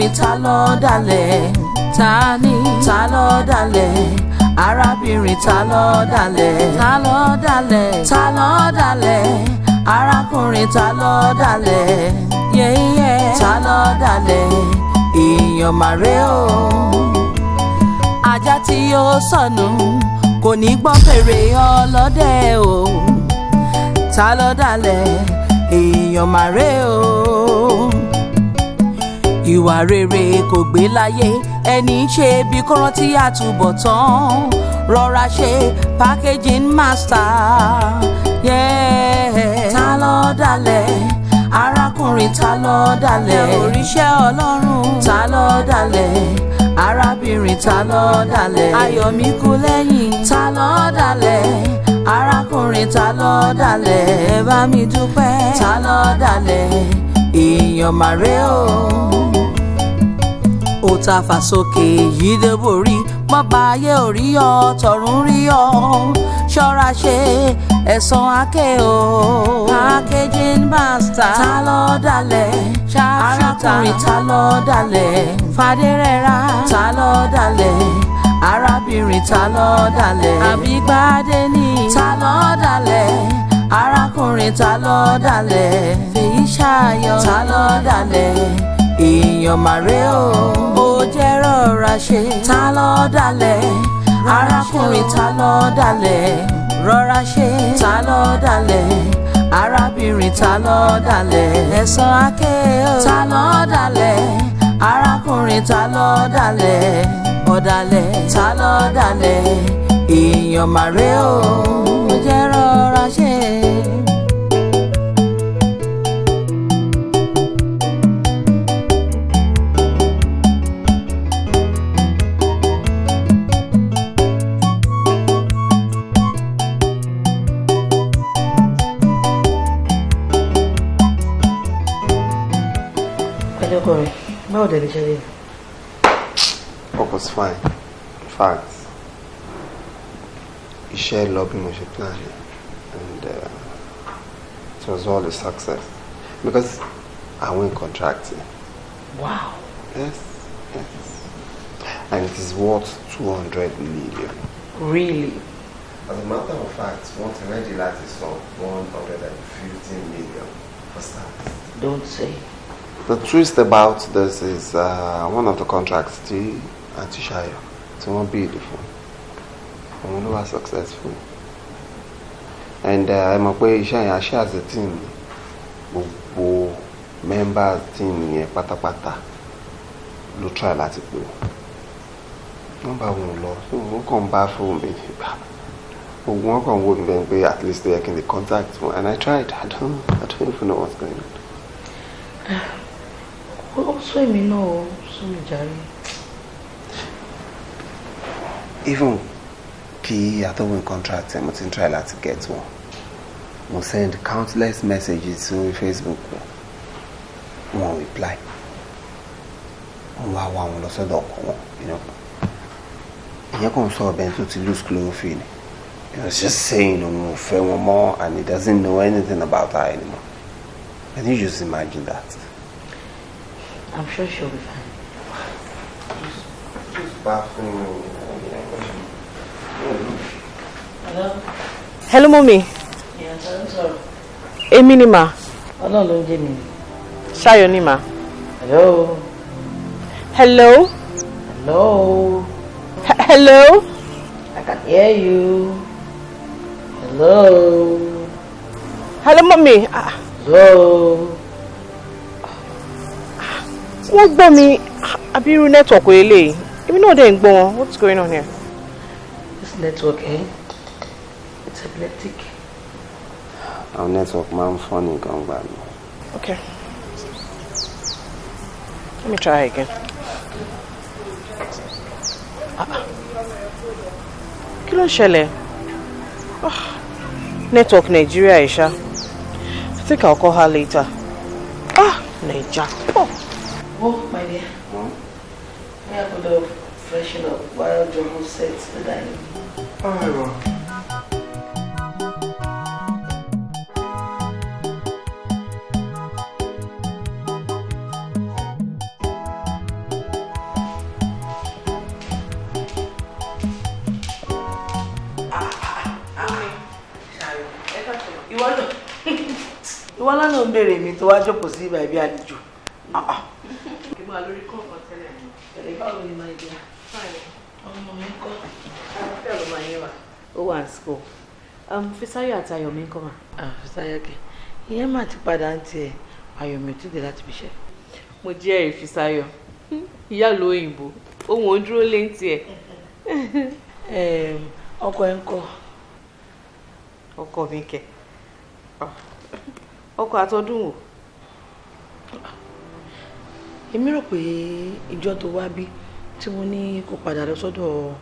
Arákùnrin ta ló dalẹ̀? Ta ni? Ta ló dalẹ̀? Arábìnrin ta ló dalẹ̀? Ta ló dalẹ̀? Ta ló dalẹ̀? Arákùnrin ta ló dalẹ̀? Yẹ́yẹ́. Ta ló dalẹ̀? Èèyàn màrè o. Ajá tí yóò sọnù kò ní gbọ́ fèrè ọlọ́dẹ o. Ta ló dalẹ̀? Èèyàn màrè o. Ìwà rere kò gbé láyé, ẹni ṣe bí kò rántí àtúbọ̀tán. Rọra ṣe, packaging master. Yeah. Ta ló dalẹ̀? Arákùnrin ta ló dalẹ̀? Oríṣẹ́ Ọlọ́run. Ta ló dalẹ̀? Arábìnrin ta ló dalẹ̀? Ayọ̀mí kú lẹ́yìn. Ta ló dalẹ̀? Arákùnrin ta ló dalẹ̀? Ẹ bá mi dúpẹ́. Ta ló dalẹ̀? Èèyàn màrè o. Ó ta fà sókè yìí dé borí, bọ́ba ayé ò rí ọ, tọ̀run rí ọ. Ṣọ́ra ṣe, ẹ̀san àké o. Packaging master. Ta ló dalẹ̀? Arákùnrin ta ló dalẹ̀? Fadérẹ́ra. Ta ló dalẹ̀? Arábìnrin ta ló dalẹ̀? Àbígbádé ni. Ta ló dalẹ̀? Arákùnrin ta ló dalẹ̀? Fèyí ṣàyọ̀. Ta ló dalẹ̀? Èèyàn màrè o. Ó jẹ́ rọra ṣe. Ta ló dalẹ̀? Arákùnrin ta ló dalẹ̀? Rọra ṣe. Ta ló dalẹ̀? Arábìnrin ta ló dalẹ̀? Ẹ̀san àké o. Ta ló dalẹ̀? Arákùnrin ta ló dalẹ̀? Ọ̀dàlẹ̀. Ta ló dalẹ̀? Èèyàn màrè o. Ó jẹ́ rọra ṣe. Pẹ̀lú ọkọ rẹ̀, báwo dẹ̀ lè ṣe rí? Work was fine. In fact, iṣẹ́ lọ bí mo ṣe plan it, and it was all a success because I win contract. Wow. Yes. And it is worth 200 million. Really? As a matter of fact, wọ́n ti ready láti san 150 million for start. Don't say. The twist about this is one of the contracts tí Aunty Shayo tí wọ́n bid fún. Òun ló wà successful. And ẹ mọ̀ pé iṣẹ́ yẹn a ṣe as a team ni. Gbogbo members team yẹn pátápátá ló try láti pè wọ́n. Nọ́mbà wọn ò lọ, so wọ́n kàn ń bá fóònù mi. Gbogbo wọn kàn ń wò mí bẹ́ẹ̀ pé at least they can contact wọn, and I tried. I don't even know what's going on. Ó sún èmi náà, ó sún mi jàre. Even kí a tó win contract ẹ, mo ti ń try láti get wọn. Mo send countless messages sórí Facebook wọn, wọn ò reply. Mo wá wá wọn lọ sọ́dọ̀ ọkọ wọn. Ìyẹn kàn sọ ọbẹ̀ tó ti lose chlorophyll ni. He was just saying òun ò fẹ́ wọn mọ́ and he doesn't know anything about her anymore. Can you just imagine that? I'm sure she'll be fine. Just baffling me. Hello? Hello, mommy. Yes, I'm sorry. Èmi ni mà. Ọlọ́run ló ń jẹ́ mi. Ṣayọ̀ ni mà. Hello? Hello? Hello? Hello? I can hear you. Hello? Hello, mommy. Ah, Hello? wọ́n gbọ́ mi àbí irú network eléyìí? Èmi náà dẹ̀ ń gbọ́ wọn. What's going on here? This network, eh? It's epileptic. Our network máa ń funny gan gbà mí. Okay. Let me try again. Ah, ah. Kí ló ń ṣẹlẹ̀? Ah, network Nigeria ìṣá. I think I'll call her later. Ah, Naija. Oh. Oh, my dear. We have to freshen up while Jomo sets the dining. Alright, well. Ìwọ lánàá ń béèrè mi tó wá jókòó sí ibà ibi àlejò. Ìmọ̀ àlórí kọ̀ọ̀kan tẹ́lẹ̀. Ẹ̀rẹ̀ báwo ni máa jẹ? Ọmọ mi ń kọ́. Àlàáfíà ló máa yẹ wà. Ó wà ní school. Fisáyọ̀ àti Ayọ̀mí ń kọ́ mà. Fisáyọ̀ kẹ̀. Ìyẹn mà ti padà ń tiẹ̀. Ayọ̀mí ò tí dé láti fi ṣe. Mo jẹ́rìí Fisáyọ̀. Ìyá ló òyìnbó. Ohun ò ń dúró lé ń tiẹ̀. Ọkọ ẹ̀ ń kọ́. Ọkọ mi kẹ̀. Ọkọ àtọdún wò. Èmi rò pé ìjọ tó wá bí tí mo ní kó padà lọ sọ́dọ̀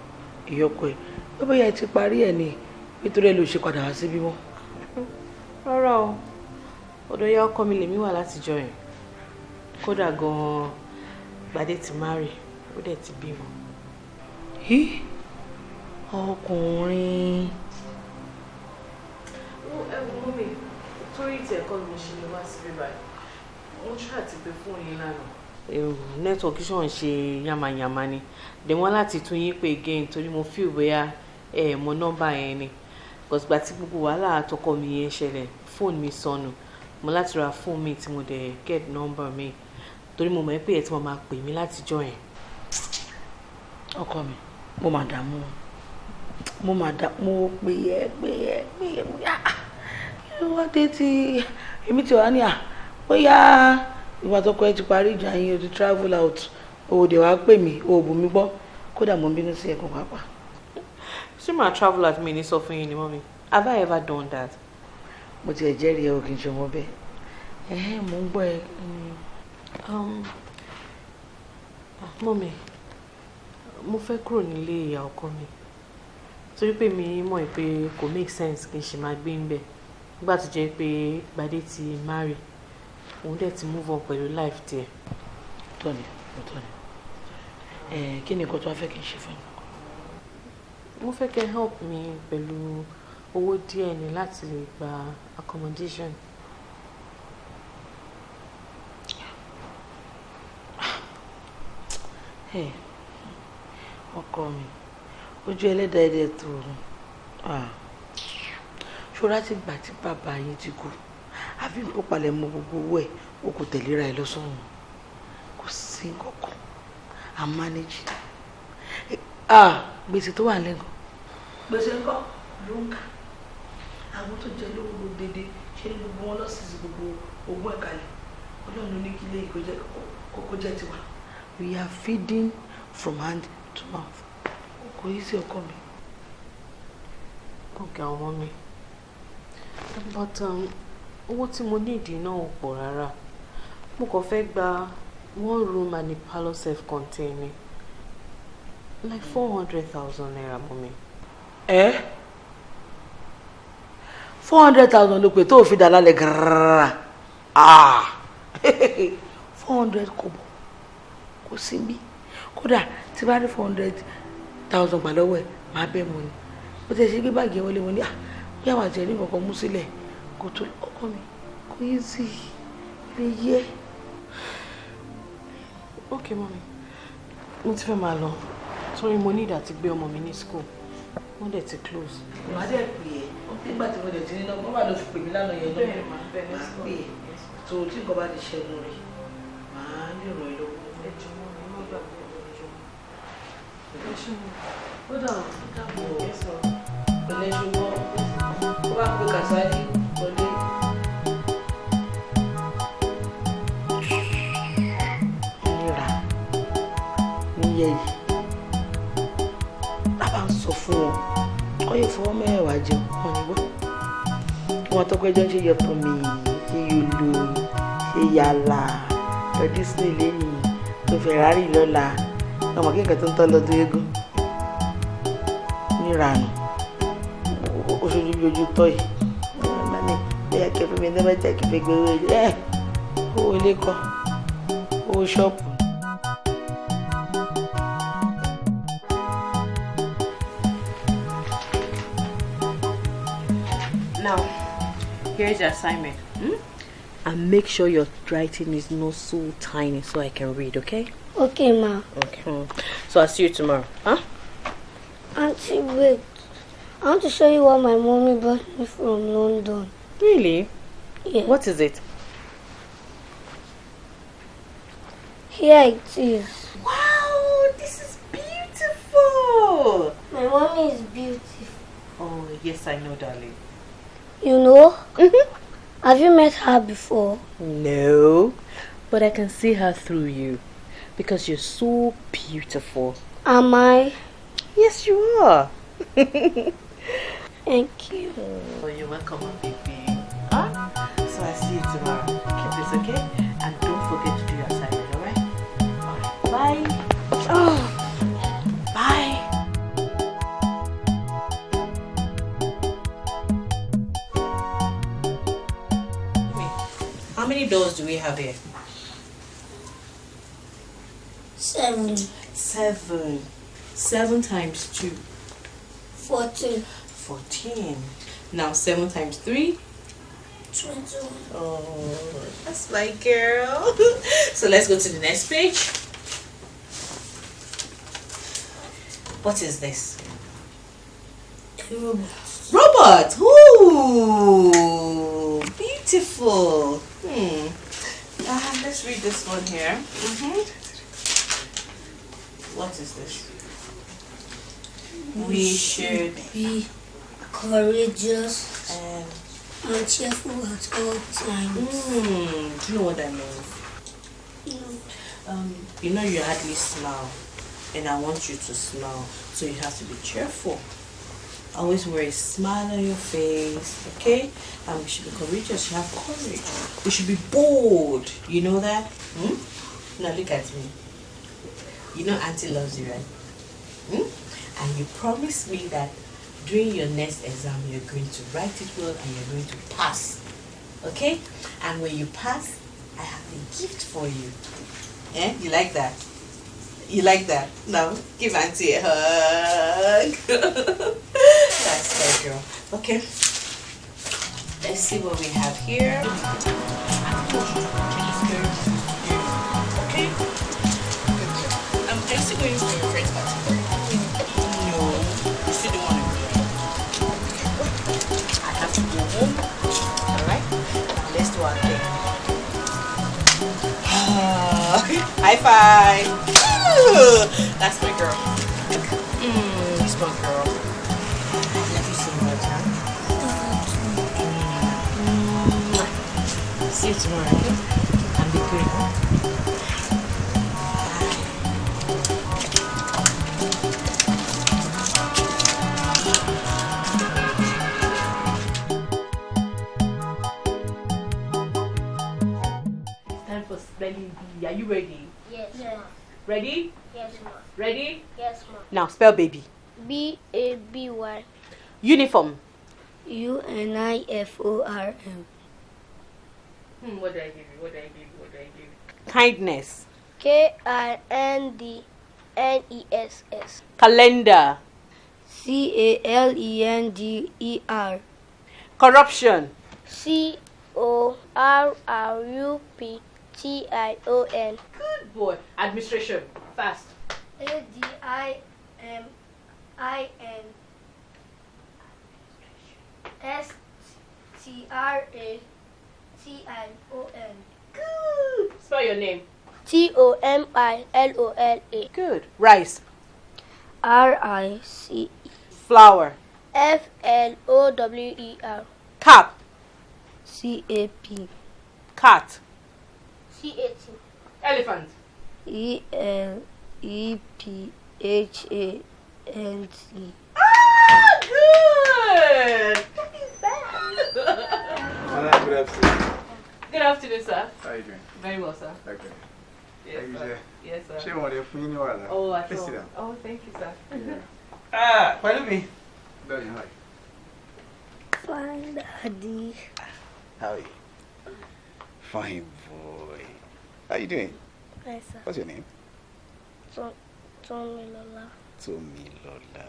ìyọkọ ẹ̀ pé bóyá ẹ ti parí ẹ̀ ni nítorí ẹ ló ṣe padà wá síbí mọ́. Rárá o, ọ̀dọ̀ ìyá ọkọ mi lèmi wà látijọ́ yẹn. Kódà gan-an Gbadé ti marry, ó dẹ̀ ti bímọ. Hí ọkùnrin. Ẹ wo mummy, torí ìtì ẹ̀kọ́ ni mo ṣe lè wá síbí báyìí. Mo ṣáà ti pe fóònù yín lánàá. Network ṣàn ń ṣe yamayama ni. Dẹ̀ wọ́n láti tún yín pé again torí mo feel bóyá ẹ mọ nọ́mbà yẹn ni. Because ìgbà tí gbogbo wàhálà àtọkọ mi yẹn ṣẹlẹ̀, fóònù mi sọnù. Mo láti ra fóònù mi tí mo dẹ̀ get nọ́mbà mi. Torí mo mọ̀ pé ẹ tí mo máa pè mí látijọ́ yẹn. Ọkọ mi, mo máa dààmú. Mo máa dà mo pè é pè é pè é mo yá. Kí ló wá dé tí èmi ti wá ní à bóyá ìwà tọkọ ẹ ti parí ìjà yín o ti travel out o ò dẹ̀ wá pè mí o ò bù mí gbọ́ kódà mo ń bínú sí ẹ̀kọ́ pàápàá. Ṣé màá travel out mi ní sọ fún yín ni mummy? Have I ever done that? Mo ti ẹ̀ jẹ́rìí ẹ o kì í ṣe ọmọ bẹ́ẹ̀. Ẹ̀hẹ́n mò ń gbọ́ ẹ. Mummy, mo fẹ́ kúrò nílé ìyá ọkọ mi. Torí pé mi mọ̀ pé kò make sense kí n ṣe máa gbé ń bẹ̀. Nígbà tó jẹ́ pé Gbadé ti marry, òun dẹ̀ ti move on pẹ̀lú life tiẹ̀. Tọ́ni, tọ́ni. Kí ni nǹkan tó wá fẹ́ kí n ṣe fún ẹ? Mo fẹ́ kẹ́ help mi pẹ̀lú owó díẹ̀ ni láti lè gba accommodation. Ọkọ mi, ojú ẹlẹ́dàá ẹ̀dẹ̀ tó ṣọ́ra ti gbà tí bàbá yín ti kú àfi kó palẹ̀ mọ́ gbogbo owó ẹ̀ o kò tẹ̀léra ẹ lọ́sọ̀run kò sí nǹkankan à manage gbèsè tó wà lẹ́gàn. Gbèsè ńkọ́ ló ń kà àwọn tó jẹ lówó ló dédé ṣé ní gbogbo wọn lọ́sísì gbogbo ogún ẹ̀ kalẹ̀ Ọlọ́run ní kí ilé yìí kókó jẹ́ tiwa. We are feeding from hand to mouth. Kò yí sí ọkọ mi. Ọ̀gá ọmọ mi. But owó tí mo ní ìdí náà ò pọ̀ rárá. Mo kàn fẹ́ gba one room and a parlour self-contained ni. Like 400,000 naira mummy. Ẹ 400,000 ló pè tó fi dà lálẹ́ gàràrà. Ah! 400 kọ́bọ̀ kò sí bí. Kódà tí bá rí 400,000 gbà lọ́wọ́ ẹ̀ máa bẹ́ mu ni. Bó ti ṣe gbé báàgì wọlé mo ní à bí àwọn àti ẹ̀rí nǹkan mú sílẹ̀ kò tó ọkọ mi kò yí sí lè yẹ. Ok mummy, mo ti fẹ́ máa lọ torí mo ní ìdá ti gbé ọmọ mi ní school wọ́n dẹ̀ ti close. Màá dẹ̀ pè é nígbà tí mo dẹ̀ ti ní náà wọ́n bá lọ fi pè mí lánàá yẹn náà màá pè é tó tí nǹkan bá ti ṣẹnu rẹ̀ màá lè ràn ẹ́ lọ́wọ́. Ẹ jọ̀ọ́ mummy, má gbàgbé ẹ jọ̀ọ́. Ẹ ṣé mi. Ó dà ọ́. Dàbọ̀ pẹ̀lẹ́ ṣùgbọ́n ó bá pe Kàsálí wọlé. Nira níyẹ yìí a bá ń sọ fún wọn kọ́ yẹ fọwọ́ mẹ́wàá jẹun wọn ni gbọ́. Wọn tọ́kọ ẹjọ́ ń ṣe yọtọ̀ mi ṣe yòlò ṣe yàlà lọ Disney lẹ́yìn tó Ferrari lọ́la ọmọ kéèké tó ń tọ́ lọ́dún eégún níranù oṣooṣù bí ojú tọ́ yìí mami bóyá kẹfẹ́ mi ní bá jẹ́ kẹfẹ́ gbé owó ilé ẹ̀ owó ilé kọ́ owó ṣọ́ọ̀pù. Now, here's your assignment. Hmm? And make sure your writing is not so tiny so I can read, okay? Okay, ma. Okay. So I'll see you tomorrow, huh? Auntie, wait. I want to show you what my mommy brought me from London. Really? Yeah. What is it? Here it is. Wow, this is beautiful. My mommy is beautiful. Oh, yes, I know, darling. You know? Mm-hmm. Have you met her before? No, but I can see her through you because you're so beautiful. Am I? Yes, you are. Thank you. Oh, you're welcome, my baby. Huh? So I see you tomorrow. Keep this, okay? And don't forget to do your assignment, alright? Alright. Bye. Oh. Bye. How many doors do we have here? 7. 7. 7 times 2. 14. 14. Now 7 times 3. 21. Oh, that's my girl. So let's go to the next page. What is this? A robot. Robot! Ooh, beautiful. Let's read this one here. What is this? We should be courageous and cheerful at all times. Do you know what that means? No. You know you hardly smile, and I want you to smile, so you have to be cheerful. Always wear a smile on your face, okay? And we should be courageous. You have courage. We should be bold. You know that? Now look at me. You know Auntie loves you, right? And you promised me that during your next exam, you're going to write it well and you're going to pass. Okay? And when you pass, I have a gift for you. Eh? You like that? You like that? Now, give Auntie a hug. That's my girl. Okay. Let's see what we have here. Okay. Are you still going to your friend's party? No. You still don't want to go. Okay. I have to go home. Alright? Now let's do our thing. High five. Ooh, that's my girl. That's my girl. I love you so much, huh? See you tomorrow, okay? And be good, huh? Bye. It's time for spelling bee. Are you ready? Yes, ma'am. Ready? Yes, ma'am. Ready? Yes, ma'am. Now spell baby. B-A-B-Y. Uniform. U-N-I-F-O-R-M. What did I give you? What did I give you? What did I give you? Kindness. K-I-N-D-N-E-S-S. Calendar. C-A-L-E-N-D-E-R. Corruption. C-O-R-R-U-P-T-I-O-N. Good boy. Administration. Fast. A-D-I-M-I-N S-T-R-A-T-I-O-N. Good. Spell your name. T-O-M-I-L-O-L-A. Good. Rice. R-I-C-E. Flower. F-L-O-W-E-R. Cap. C-A-P. Cat. C-A-T. Elephant. E-L-E-P-H-A-N-T. Ah, good! Good afternoon. Good afternoon, sir. How are you doing? Very well, sir. Okay. Yes, sir. Yes, sir. Ṣé wọ́n lè fún yín ní wàhálà? Oh, I Please sit down. Oh, thank you, sir. Yeah. Ah, Pelumi. Darling, how are you? Fine, Daddy. How are you? Fine, boy. How are you doing? Hi, sir. What's your name? Tomilola. Tomilola.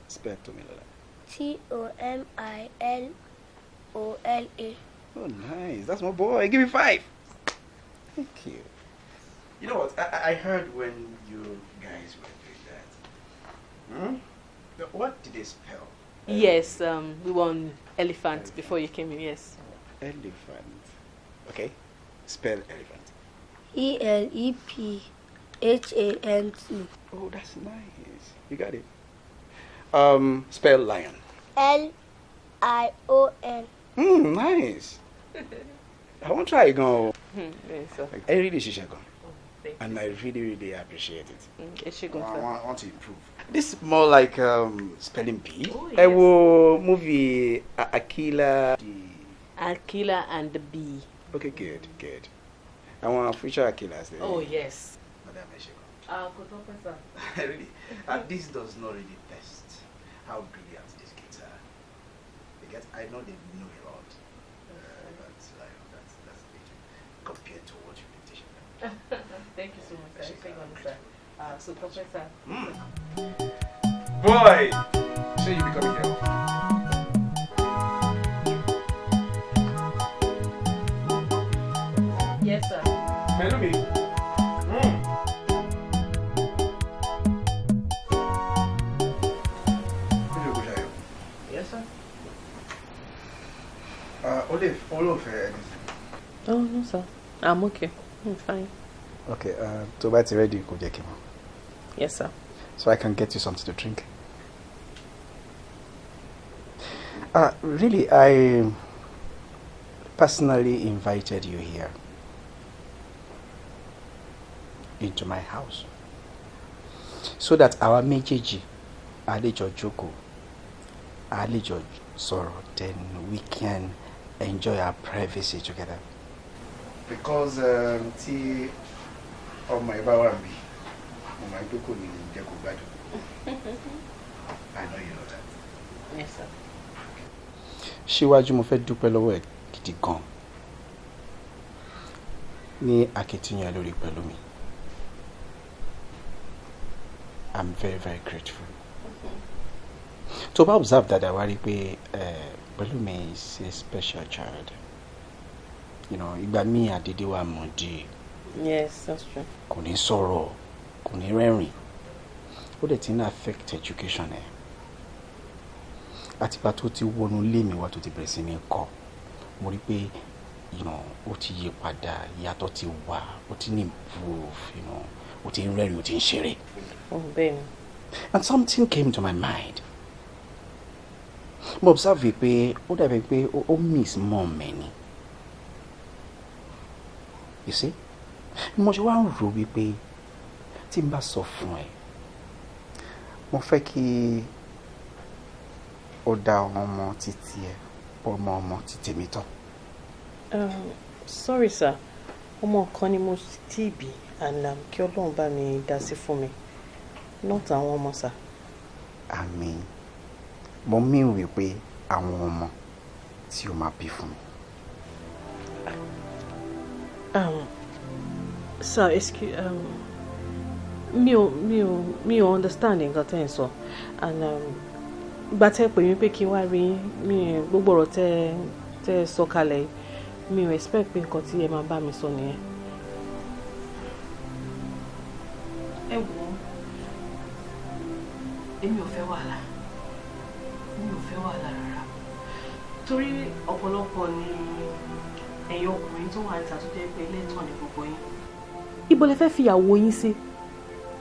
Spell Tomilola. T-O-M-I-L-O-L-A. Oh, nice. That's my boy. Give me 5. Thank you. You know what? I heard when you guys were doing that. Hmm? What did they spell? Yes, we won elephant before you came in, yes. Elephant. Okay. Spell elephant. E L E P H A N T. Oh, that's nice. You got it. Spell lion. L I O N. Nice. I want to try again. Bẹ́ẹ̀ sir. I really ṣiṣẹ́ gan. Thank And I really, really appreciate it. Ẹ ṣé gan I sir. want to improve. This is more like spelling bee. Oh, Ẹ yes. wo movie Akila. Akila and the Bee. Okay, good, good. Àwọn future Akilas. Oh yes. Madam, ẹ ṣé gan. Ah, kò tó pẹ́ sir. Really, this does not really test how brilliant these kids are. Because I know they know a lot, but like, that's little compared to what you've been teaching them. Thank you so much, sir. Ẹ ṣé gan sir. Ah, so tó pẹ́ sir. Boy, so you be coming here. Yes, sir. Pẹ̀lú mi. Yes, sir. Olóòfẹ́ anything. Oh no, sir. I'm okay. I'm fine. Okay, tó bá ti ready kò jẹ́ kí n mọ̀. Yes, sir. So I can get you something to drink. Really, I personally invited you here into my house so that our méjèèjì a lè jọ jókòó, a lè jọ sọ̀rọ̀, then we can enjoy our privacy together. Because tí ọmọ ẹ bá wà níbí, mo máa ń pé kò ní jẹ́ kó gbádùn. I know you know that. Yes, sir. Síwájú, mo fẹ́ dúpẹ́ lọ́wọ́ ẹ̀ gidi gan ní akitiyan ẹ lórí pẹ̀lú mi. I'm very, very grateful. Tó bá observe dáadáa, wá rí i pé Pẹ̀lúmi is a special child. Ìgbà míì àdédé wa mọ̀ di. Yes, that's true. Kò ní sọ̀rọ̀, kò ní rẹ́rìn, ó dẹ̀ ti ń affect education ẹ̀. Àtìgbà tó ti wọnú ilé mi wá, tó ti bẹ̀rẹ̀ sí ní kọ́, mo rí pé ó ti yí padà, ìyàtọ̀ ti wà, ó ti ní improve, ó ti ń rẹ́rìn, ó ti ń ṣeré. Oh, bẹ́ẹ̀ ni. And something came to my mind. Mo observe pé ó dàbí pé ó miss mom ẹ̀ ni. You see, mo ṣe wá ń rò wípé tí n bá sọ fún ẹ, mo fẹ́ kí ó dá ọmọ títí ẹ, ọmọ ọmọ títí mi tán. Sorry sir, ọmọ kan ni mo ti bí and kí Ọlọ́run bá mi dá sí fún mi, not àwọn ọmọ, sir. Àmín. Mo mean wípé àwọn ọmọ tí o máa bí fún mi. Sir, excuse mi ò understand nǹkan tẹ́ ẹ̀ ń sọ and ìgbà tẹ́ pè mí pé kí n wá rí yín, mi gbogbo ọ̀rọ̀ tẹ́ sọ kalẹ̀ yìí, mi ò expect pé nǹkan tí ẹ máa bá mi sọ nìyẹn. Ẹ wò ó, èmi ò fẹ́ wàhálà, mi ò fẹ́ wàhálà rárá, torí ọ̀pọ̀lọpọ̀ ni ẹ̀yin ọkùnrin tó wà níta tó jẹ́ pé lẹ́tàn ní gbogbo yín. Ibo lẹ fẹ́ fi ìyàwó yín sí?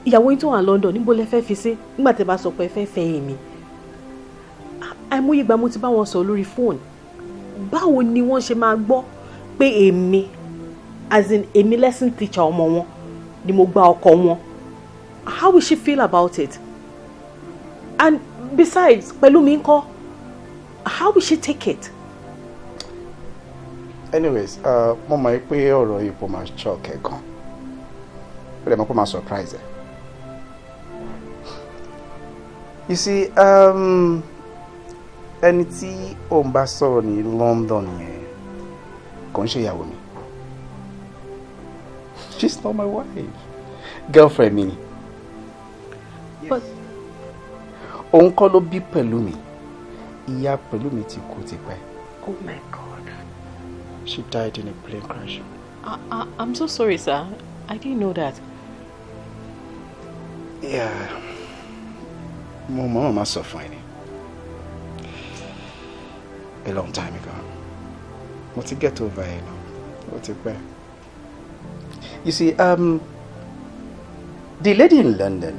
Ìyàwó yín tó wà London, níbo lẹ fẹ́ fi sí nígbà tẹ́ bá sọ pé ẹ fẹ́ fẹ́ èmi? Àìmọye ìgbà mo ti bá wọn sọ̀rọ̀ lórí fóònù. Báwo ni wọ́n ṣe máa gbọ́ pé èmi, as in èmi lesson teacher ọmọ wọn ni mo gba ọkọ wọn? How will she feel about it? And besides, pẹ̀lú mi ńkọ́, how will she take it? Anyways, mo mọ̀ pé ọ̀rọ̀ yìí kò máa shock ẹ gan, ó lè mọ̀ pé máa surprise ẹ. You see, ẹni tí ò ń bá sọ̀rọ̀ ní London yẹn kò ń ṣe ìyàwó mi. She's not my wife. Girlfriend mi ni. But òun kọ́ ló bí pẹ̀lú mi. Ìyá pẹ̀lú mi ti kú tipẹ́. Oh my God. She died in a plane crash. I'm so sorry, sir. I didn't know that. Yeah. Mo mọ̀ máa sọ fún ẹ ni. A long time ago. Mo ti get over ẹ̀ náà. Ó ti pẹ́. You see, the lady in London,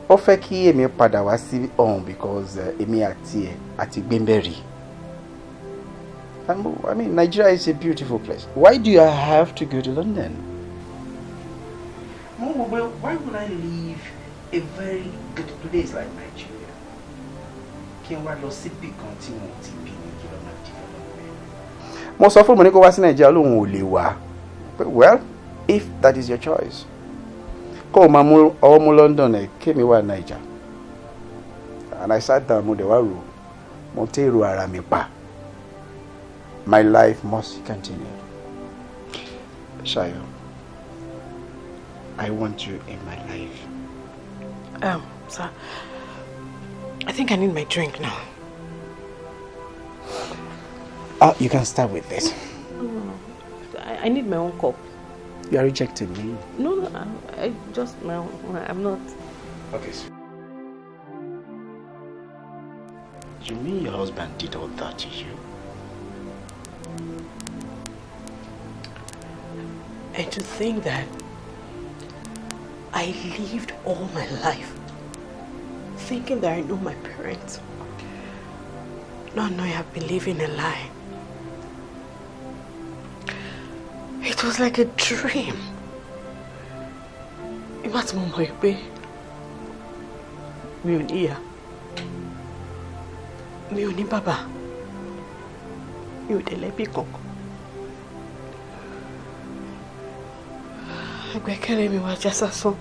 ó fẹ́ kí èmi padà wá sí ọ̀hún because èmi àti ẹ̀ àti gbẹ́mbẹ̀rì. I mean, Nigeria is a beautiful place. Why do I have to go to London? Well, why would I leave a very good place like Nigeria? Kí n wá lọ síbì kan tí wọn ò ti bí mi, kí lọ máa develop ẹ̀. Mo sọ fún mi ní kó wá sí Nàìjíríà, lóun ò lè wá. But well, if that is your choice, kó o máa mú ọwọ́ mú London ẹ̀, kémi wà Naija. And I sat down, mo dẹ̀ wá rò, mo tẹ́ èrò ara mi pa. My life must continue. Shayo, I want you in my life. Sir, I think I need my drink now. You can start with this. No. I need my own cup. You are rejecting me. No, I just my own, I'm not. Okay. So you mean your husband did all that to you? And to think that I lived all my life thinking that I know my parents, not knowing I've been living a lie. It was like a dream. Ìgbà tí mo mọ̀ pé mi ò ní ìyá, mi ò ní bàbá, mi ò dẹ̀ lẹ́bí kankan. Ìgbẹ́kẹ̀lé mi wá já sásán.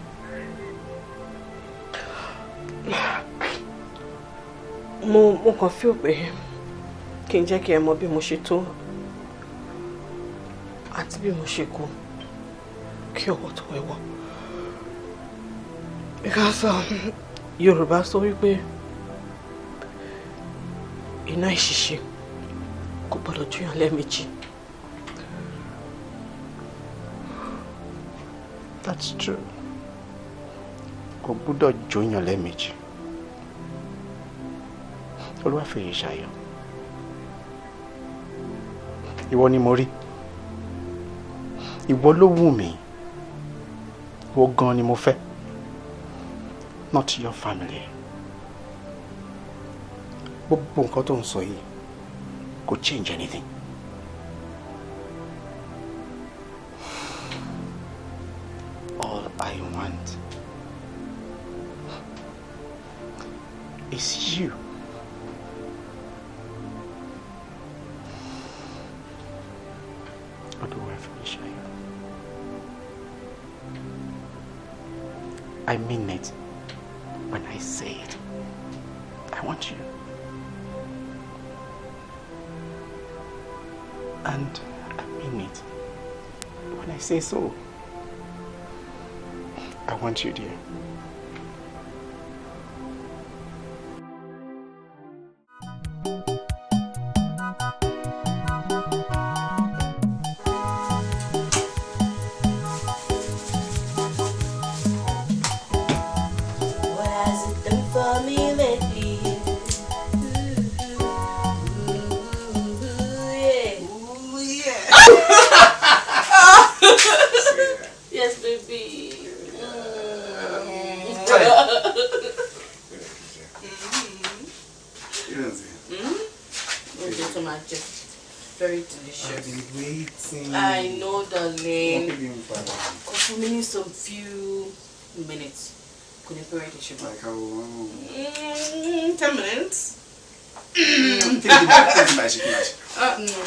Mo kàn feel pé kí n jẹ́ kí ẹ mọ bí mo ṣe tó àti bí mo ṣe kú kí ọwọ́ tó wẹ̀wọ̀. Because Yorùbá sọ wípé iná ìṣìṣe kò gbọdọ̀ júyàn lẹ́ẹ̀mejì. That's true. Kò gbúdọ̀ jóyàn lẹ́ẹ̀mejì. Olúwafẹ́yìṣayọ̀, ìwọ ni mo rí. Ìwọ ló wù mí. Ìwọ gan ni mo fẹ́. Not your family. Gbogbo nǹkan tó ń sọ yìí kò change anything. All I want is you. Olúwafẹ́yìṣayọ̀, I mean it when I say it. I want you. And I mean it when I say so. I want you, dear. What has it done for me lately? Ooh, yeah. Ooh, yeah. Yes, baby. Oúnjẹ tó máa jẹ. Very delicious. I've been waiting. I know, darling. Wọ́n fi mi padà. Kò fún mi ní some few minutes. Kò ní pẹ́ ready ṣùgbọ́n. Like how long? 10 minutes. Kí ni kí n máa ṣe, kí n máa ṣe?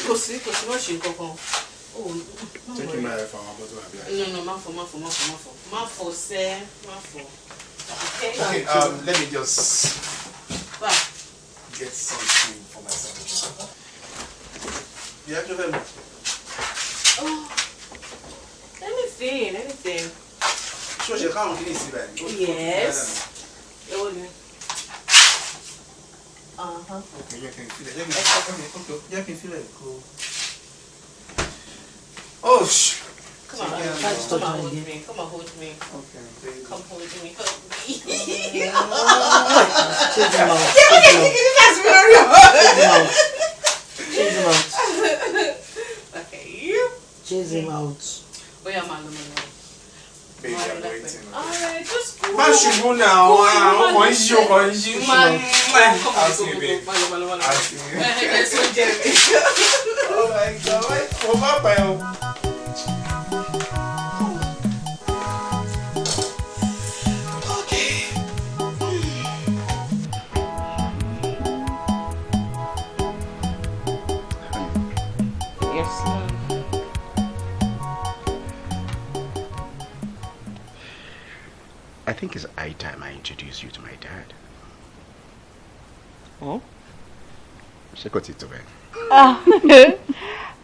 Kò sí má ṣe nǹkan kan. Oh, má Ṣé kí n worry. máa fọ àwọn abọ́ tó wà bí i? No, má fọ, má fọ, má fọ, má fọ. Má fọ sẹ́, má fọ. Okay. Okay, let me just Bye. get something for myself. Yeah, kí ló fẹ́ mu? Oh, anything, anything. Ṣé o ṣe káwọn kí ní ìsìn báyìí? Yes. Èwo ni? Uh-huh. Okay, jẹ́ kí n filẹ̀, jẹ́ kí n filẹ̀ kó. Oh, sh. Come on, come on, hold me. Come on, hold me. Okay, baby. Come hold me. Hold me. Change him out. Yeah, okay, that's very Change him out. chase him out. Oya, máa lọ, máa lọ. Baby, I'm waiting. Alright, just go. Má ṣubú náà, ọkọ̀ ń ṣí, ọkọ̀ ń ṣí. Máa I'll see you, babe. I'll see you. Oh my God, mo bá pẹ́ o. Yes, love. I think it's high time I introduce you to my dad. Oh? Ṣé kò tí tó bẹ́ẹ̀? Ah,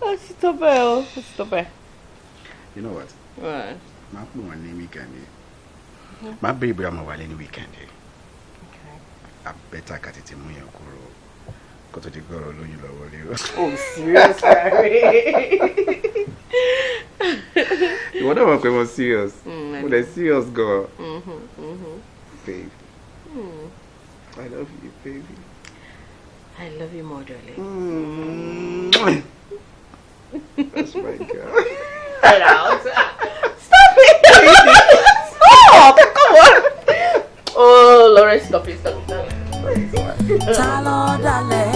ó ti tó bẹ́ẹ̀ o, ó ti tó bẹ́ẹ̀. You know what? What? Máa pè wọ́n ní weekend yìí. Máa béèrè bóyá mo wà lé ní weekend yìí. I better ká tètè mú yẹn kúrò kó tó di gbọ́rọ̀ lóyún lọ́wọ́ lé o. Oh, serious, Larry? Ìwọ náà mọ̀ pé mo serious. Mo lè serious gan. Babe. I love you, baby. I love you more, darling. That's my girl. Get out. Stop it! Stop! Come on! Oh, Lauren, stop it, stop it, stop it. Ta ló dalẹ̀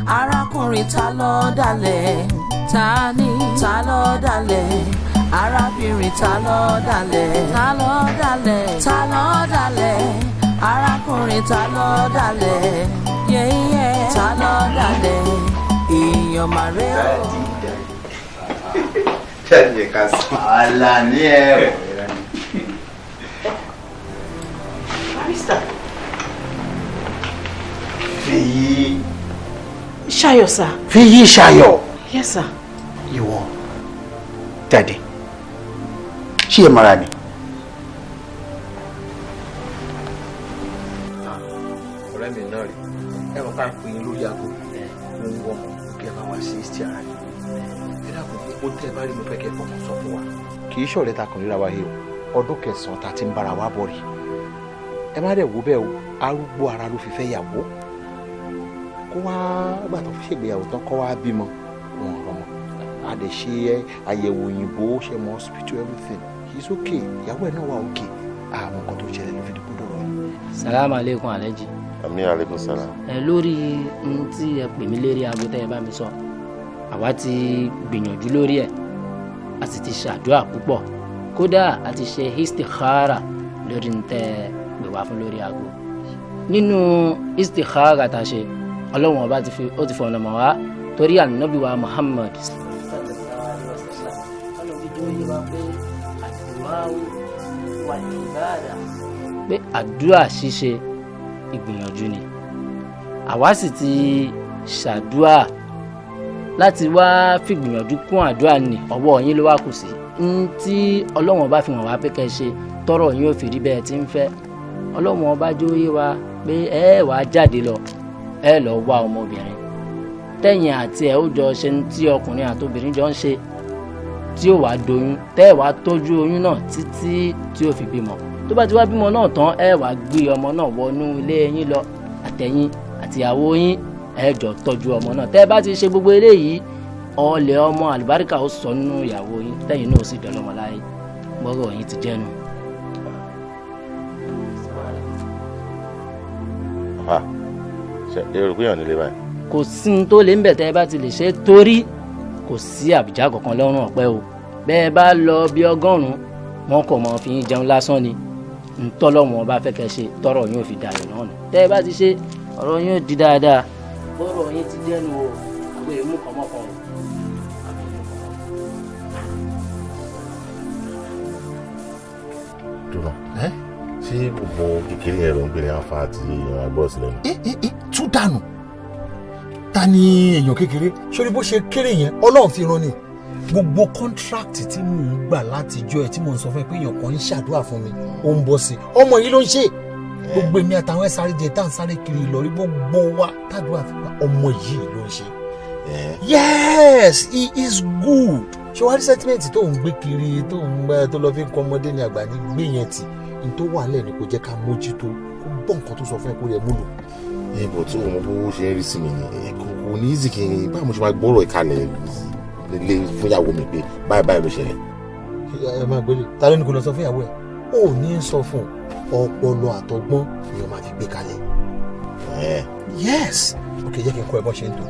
arákùnrin, ta ló dalẹ̀, ta ni, ta ló dalẹ̀ arábìnrin, ta ló dalẹ̀, ta ló dalẹ̀, ta ló dalẹ̀ arákùnrin, ta ló dalẹ̀, yẹ́yẹ́, ta ló dalẹ̀ èèyàn màrẹ́ o. Daddy, ẹ ká sọ. Àlàní ẹ. Barrister. Fèyí. Ṣayọ̀, sir. Fèyí Ṣayọ̀. Yes, sir. Ìwọ. Daddy, ṣé ẹ mara ni? Ọ̀rẹ́ mi náà rí ẹ mọ̀ ká pè é lórí aago, mo ń wọ ọmọ kí ẹ bá wá sí ìsì ara rẹ. Ẹ dákun, gbogbo tẹ́ ẹ bá rí, mo fẹ́ kẹ́ ẹ fọkàn sọ fún wa. Kì í ṣọ̀rẹ́ ta kàn ríra wa yìí o, ọdún kẹsàn-án ta ti ń bára wa bọ̀ rí. Ẹ má dẹ̀ wo bẹ́ẹ̀ o, arúgbó ara ló fi fẹ́ yàwó, kó wá gbà tó fi ṣègbéyàwó tán, kó wá bímọ wọn rọmọ. A dẹ̀ ṣe àyẹ̀wò òyìnbó, ṣe mọ hospital, everything, he is okay, ìyàwó ẹ̀ náà wà okay. Àwọn nǹkan tó ṣẹlẹ̀ ló fi dìbò dọ̀rọ̀ yìí. Salaam aleykum, Alhaji. Àmín, aleykum salam. Ẹ lórí n tí ẹ pè mí lérí aago tẹ́ ẹ bá mi sọ, àwa ti gbìyànjú lórí ẹ̀, a sì ti ṣàdúrà púpọ̀, kódà a ti ṣe istikhara lórí n tẹ́ ẹ pè wá fún lórí aago. Nínú istikhara tá a ṣe, Ọlọ́run ọba ti fi ó ti fọ̀nà mọ̀ wá torí ànábì wa Muhammad. Pé àdúrà ṣíṣe ìgbìyànjú ni, àwa sì ti ṣàdúrà láti wá fìgbìyànjú kún àdúrà ní ọwọ́ yín ló wá kù sí n tí Ọlọ́run ọba fi hàn wá pé kẹ́ ẹ ṣe tọrọ yín ò fi rí bẹ́ẹ̀ tí ń fẹ́. Ọlọ́run ọba jó yé wa pé ẹ wàá jáde lọ, ẹ lọ wá ọmọbìnrin tẹ̀yìn àti ẹ̀ ó jọ ṣe ní tí ọkùnrin àtobìnrin jọ ń ṣe, tí ó wàá doyún, tẹ́ ẹ wàá tọ́jú oyún náà títí tí ó fi bímọ. Tó bá ti wá bímọ náà tán, ẹ wàá gbé ọmọ náà wọnú ilé yín lọ, àtẹ̀yìn àtìyàwó yín ẹ jọ tọ́jú ọmọ náà. Tẹ́ ẹ bá ti ṣe gbogbo eléyìí, ọlẹ̀ ọmọ àlùbáríkà ó sọ nínú ìyàwó yín, tẹ̀yìn náà ó sì dọlọ́mọ láyé. Gbọ́rọ̀ yín ti jẹ́nu. Ṣe èrò pé èèyàn nílé báyìí. Kò sí ní tó lè ń bẹ̀ tẹ́ ẹ bá ti lè ṣe é, torí kò sí àbùjá kankan lọ́rùn ọ̀pẹ o. Bẹ́ẹ̀ bá lọ bí 100, wọn kò mọ̀ fi yín jẹun lásán ni. Ntọ́lọ́wọ́n ọba fẹ́ kẹ́ ṣe tọ́rọ̀ yín ò fi dàrú náà nù. Tẹ́ ẹ bá ti ṣe, ọ̀rọ̀ yín ò di dáadáa. Bọ́rọ̀ yín ti dẹnu o, àwọn èèmú kọ̀mọ́kan o. Dùnà, ṣé gbogbo kékeré yẹn ló ń gbé ní afa àti ìran agbọ́ sílẹ̀ ni? Tún dànù, ta ni èèyàn kékeré sórí bó ṣe kéré yẹn, Ọlọ́run fi rán ni. Gbogbo kọ́ńtrákìtì tí mò ń gbà látijọ́ ẹ̀ tí mò ń sọ fún ẹ pé èèyàn kan ń ṣàdúrà fún mi, ó ń bọ́ sí i, ọmọ yìí ló ń ṣe. Gbogbo èmi àtàwọn ẹ̀ sáré jẹ tá à ń sáré kiri Ìlọrí, gbogbo wa tàdúrà fi gba, ọmọ yìí ló ń ṣe. Yes, he is good. Ṣé wàá rí sentiment tó ń gbé kiri, tó ń gbẹ tó lọ fi ń kọ́ ọmọdé ní àgbà ní gbé yẹn tì ní tó wà lẹ́nu, kò jẹ́ ká mójútó, kó gbọ́ nǹkan tó sọ fún ẹ, kó rẹ̀ múlò. Ẹ bọ̀ tó mọ bó ṣe ń rí sí mi ni kò ní í sì kí n báwo mo ṣe máa gbọ́rọ̀ ìkàlẹ̀ lé fún ìyàwó mi pé Báyìí báyìí ló ṣẹlẹ̀. Ẹ máa gbélé, ta ló ní kó lọ sọ fún ìyàwó ẹ? Ó ní sọ fún ọpọlọ àtọgbọ́n ni o máa fi gbé kalẹ̀. Yes, ok, jẹ́ kí n kọ́ ẹ bọ́ ṣe ń tò.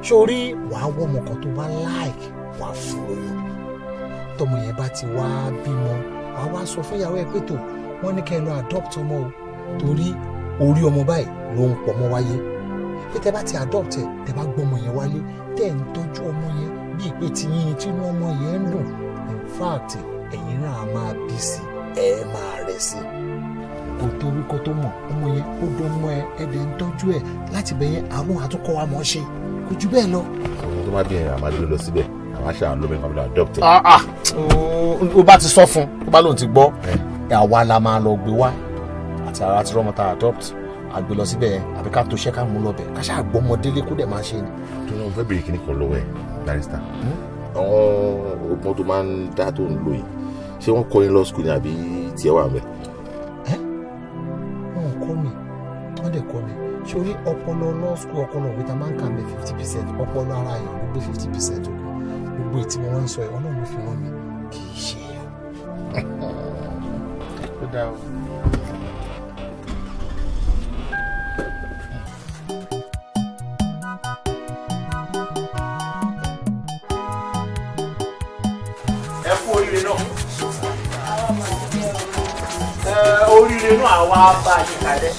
Sórí wàá wọ́ ọmọ kan tó bá like, wàá fún lóyún. Tọmọ yẹn bá ti wá bímọ, wàá wá sọ fún ìyàwó ẹ pé tó wọ́n ní kẹ́ ẹ lọ adopt ọmọ o, torí orí ọmọ báyìí ló ń pọ̀ mọ́ wáyé. Pé tẹ bá ti adopt ẹ, tẹ bá gbọ́ ọmọ yẹn wálé, tẹ ń tọ́jú ọmọ yẹn bí ìpè tiyín ni tínú ọmọ yẹn ń dùn. In fact, ẹ̀yin náà máa bí sí, ẹ máa rẹ̀ sí. Kò torúkọ tó mọ̀, ọmọ yẹn ó dán mọ́ ẹ, ẹ̀dẹ̀ ń tọ́jú ẹ láti bẹ̀ yẹn àwọn àtúnkọ́ wa mọ̀ ṣe. Kò jù bẹ́ẹ̀ lọ. Àwọn tó bá bí ẹ̀yìn àmàlú lọ síbẹ̀, àwọn aṣọ àwọn lómi kan lọ adopt ẹ. O bá ti sọ fún un, tó bá lóun ti gbọ́, àwa la máa lọ gbé wá àti ara ti rọ́mọ ta adopt àgbè lọ síbẹ̀ àbí ká tó ṣẹ́ ká mú lọ bẹ̀ ká ṣáà gbọ́mọdélé kó dẹ̀ máa ṣe ni. Tó náà mo fẹ́ bèrè kíní kan lọ́wọ́ ẹ̀, barrister. Àwọn ọgbọ́n tó máa ń dá tó ń lò yìí, ṣé wọ́n kọ́ yín law school ni àbí tiẹ̀ wà ńbẹ̀? Wọ́n kọ́ mi, wọ́n dẹ̀ kọ́ mi. Sórí ọpọlọ law school, ọpọlọ òwe ta máa ń kà mẹ́ 50%, ọpọlọ ara yẹn ló gbé 50% òkú. Gbogbo ètí mo wá ń sọ ẹ̀, Ọlọ́run fi rán mi, kì í ṣe é. Ó dáa o. Ẹ kú oríire náà. Oríire náà àwa bá a ṣe kalẹ̀.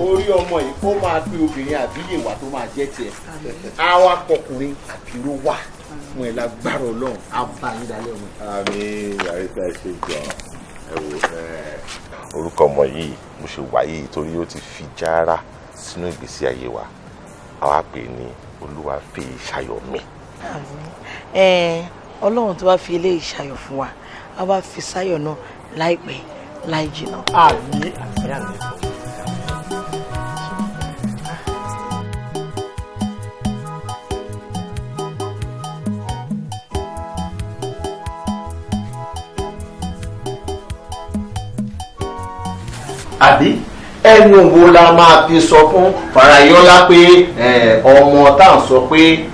Orí ọmọ yìí ó máa pe obìnrin àbíyè wá tó máa jẹ́ tiẹ̀. Àwa kọkùnrin àbíró wà fún ẹ lágbára Ọlọ́run á bá yín dalẹ̀ ọmọ. Àmín, àrísà ṣe jọ ẹ wò orúkọ ọmọ yìí mo ṣe wáyé torí ó ti fi jára sínú ìgbésí ayé wa. Àwa pè ní Olúwafẹ́yìṣayọ̀mí. Àmín. Ọlọ́run tó bá fi eléyìí ṣayọ̀ fún wa, á wá fi sáyọ̀ náà láìpẹ́ láì jìnnà. Àmín àmín àmín. Àbí ẹnu wo la máa fi sọ fún Farayọlá pé ọmọ tá à ń sọ pé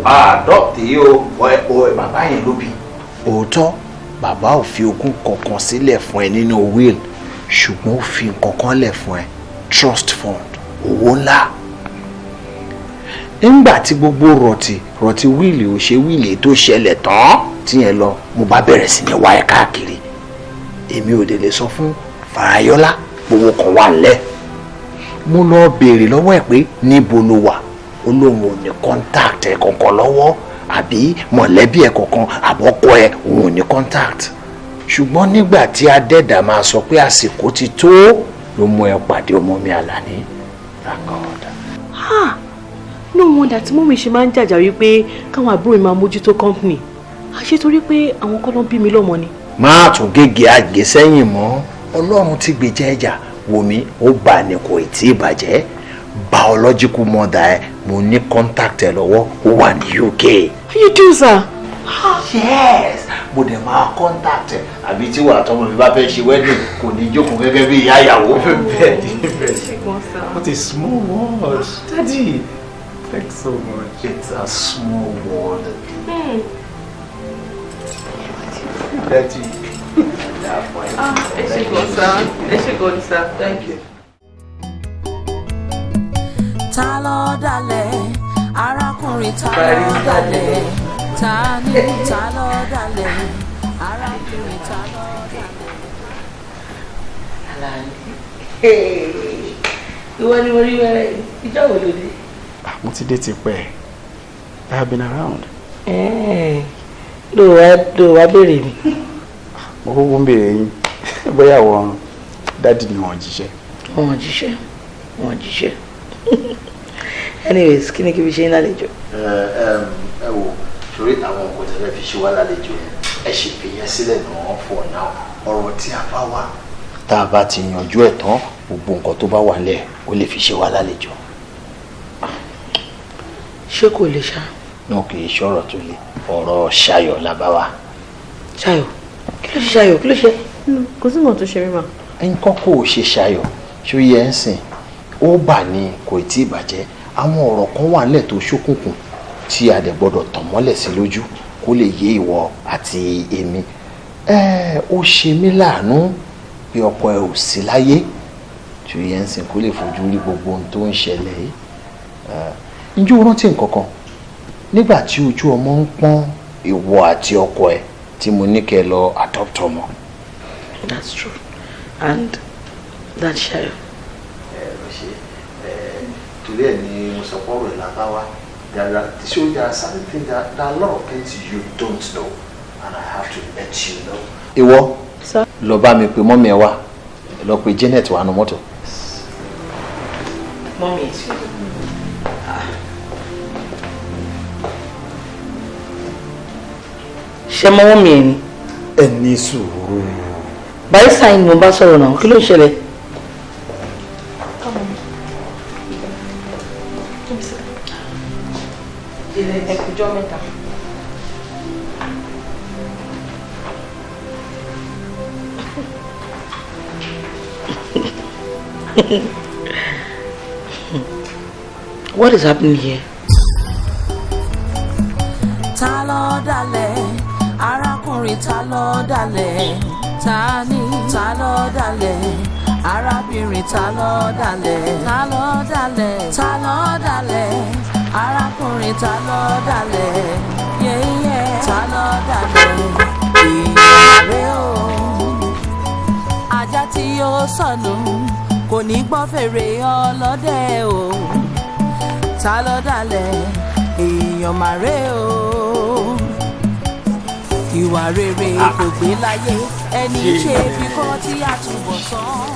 adopt yìí o, bàbá yẹn ló bí. Òótọ́ bàbá ò fi ogún kankan sílẹ̀ fún ẹ nínú will, ṣùgbọ́n ó fi nǹkan lẹ̀ fún ẹ, trust fund, owó ńlá. Nígbà tí gbogbo rọ̀tì wíìlì ò ṣe wíìlì tó ṣẹlẹ̀ tán tíyẹn lọ, mo bá bẹ̀rẹ̀ sí ní wá ẹ káàkiri. Èmi ò dé lè sọ fún Farayọlá gbogbo kan wà lẹ. Mo lọ béèrè lọ́wọ́ ẹ̀ pé níbo ló wà, ó lóun ò ní contact ẹ̀ kankan lọ́wọ́, àbí mọ̀lẹ́bí ẹ̀ kankan, àbọ̀kọ ẹ̀ òun ò ní contact. Ṣùgbọ́n nígbà tí adẹ́dà máa sọ pé àsìkò ti tó ló mú ẹ pàdé ọmọ mi Àlàní. Thank God. Ha! No wonder tí mọ́mí ṣe máa ń jàjà wípé káwọn àbúrò mi máa mójútó company. Àṣé torí pé àwọn kọ́ ló ń bí mi lọ́mọ ni. Má tún gègé àgé sẹ́yìn mọ́. Ọlọ́run ti gbèjà ẹja wò mí, ó bà ní kò tí ì bàjẹ́. Biological mother ẹ, mo ní contact ẹ lọ́wọ́, ó wà ní UK. You do, sir? Yes, mo dẹ̀ máa contact ẹ. Àbí tí wàá tọmọ mi bá fẹ́ ṣe wedding kò ní jókòó gẹ́gẹ́ bí ìyá ìyàwó. Bẹ́ẹ̀ni bẹ́ẹ̀ni. What a small world. Daddy, thanks so much. It's a small world. Daddy. Ẹ ṣé gan sir. Ẹ ṣé gan sir. Thank you. Ta ló dalẹ̀ arákùnrin, ta ló dalẹ̀, ta ni, ta ló dalẹ̀ arákùnrin, ta ló dalẹ̀. Àlàní, ìwọ ni mo rí wẹ́rẹ́, ìjọ wo ló dé? Mo ti dé tipẹ́. I have been around. Ló wá béèrè mi. Mo kúkú ń béèrè yín bóyá àwọn dádì ni wọ́n jíṣẹ́. Wọ́n jíṣẹ́, wọ́n jíṣẹ́. Anyways, kí ni kí fi ṣe ń lálejò? Ẹ wo, torí àwọn nǹkan tí ẹ fẹ́ fi ṣe wá lálejò yẹn, ẹ ṣì fi yẹn sílẹ̀ náà for now. Ọ̀rọ̀ tí a bá wá. Tá a bá ti yanjú ẹ̀ tán, gbogbo nǹkan tó bá wà lẹ̀ ó lè fi ṣe wá lálejò. Ṣé kò lè ṣá? Náà kì í ṣọ̀rọ̀ tó le, ọ̀rọ̀ Ṣayọ̀ la bá wa. Ṣayọ̀? Kí ló ṣe Ṣayọ̀? Kí ló ṣe? Kò sí nǹkan tó ṣe mí mà. Nǹkan kò ṣe Ṣayọ̀, ṣó yẹ ń sìn, ó bà ní kò tí ì bàjẹ́. Àwọn ọ̀rọ̀ kan wà nílẹ̀ tó ṣókùnkùn tí a dẹ̀ gbọ́dọ̀ tàn mọ́lẹ̀ sí lójú kó lè yé ìwọ àti èmi. Ó ṣe mí láàánú bí ọkọ ẹ ò sí láyé tí ó yẹ ń sìn kó lè fojú rí gbogbo ohun tó ń ṣẹlẹ̀ yìí. Ǹjẹ́ o rántí nǹkan kan nígbà tí ojú ọmọ ń pọ́n ìwọ àti ọkọ ẹ tí mo ní kẹ́ lọ adopt ọmọ? That's true, and that's Shayo. Torí ẹ ni mo sọ pé ọ̀rọ̀ ìlànà wa, there are certain things, there are a lot of things you don't know and I have to let you know. Ìwọ lọ bá mi pe mọ́mí ẹ wá, lọ pe Janet wà nù mọ́tò. Mọ́mí ẹ ti. Ṣé mọ́wọ́ mi ẹ̀ ni? Ẹ ní sùúrù. Barrister ni mo bá sọ̀rọ̀ náà, kí ló ń ṣẹlẹ̀? Ẹ kújọ́ mẹ́ta. What is happening here? Ta ló dalẹ̀, arákùnrin ta ló dalẹ̀, ta ni ta ló dalẹ̀, arábìnrin ta ló dalẹ̀, ta ló dalẹ̀, ta ló dalẹ̀, arákùnrin ta ló dalẹ̀, yẹ́yẹ́ ta ló dalẹ̀, èèyàn rẹ̀ o. Ajá tí yóò sọnù kò ní gbọ́ fèrè ọlọ́dẹ o. Ta ló dalẹ̀, èèyàn màrè o. Ìwà rere kò gbé láyé, ẹni ṣe bí kò tí a túbọ̀ sán.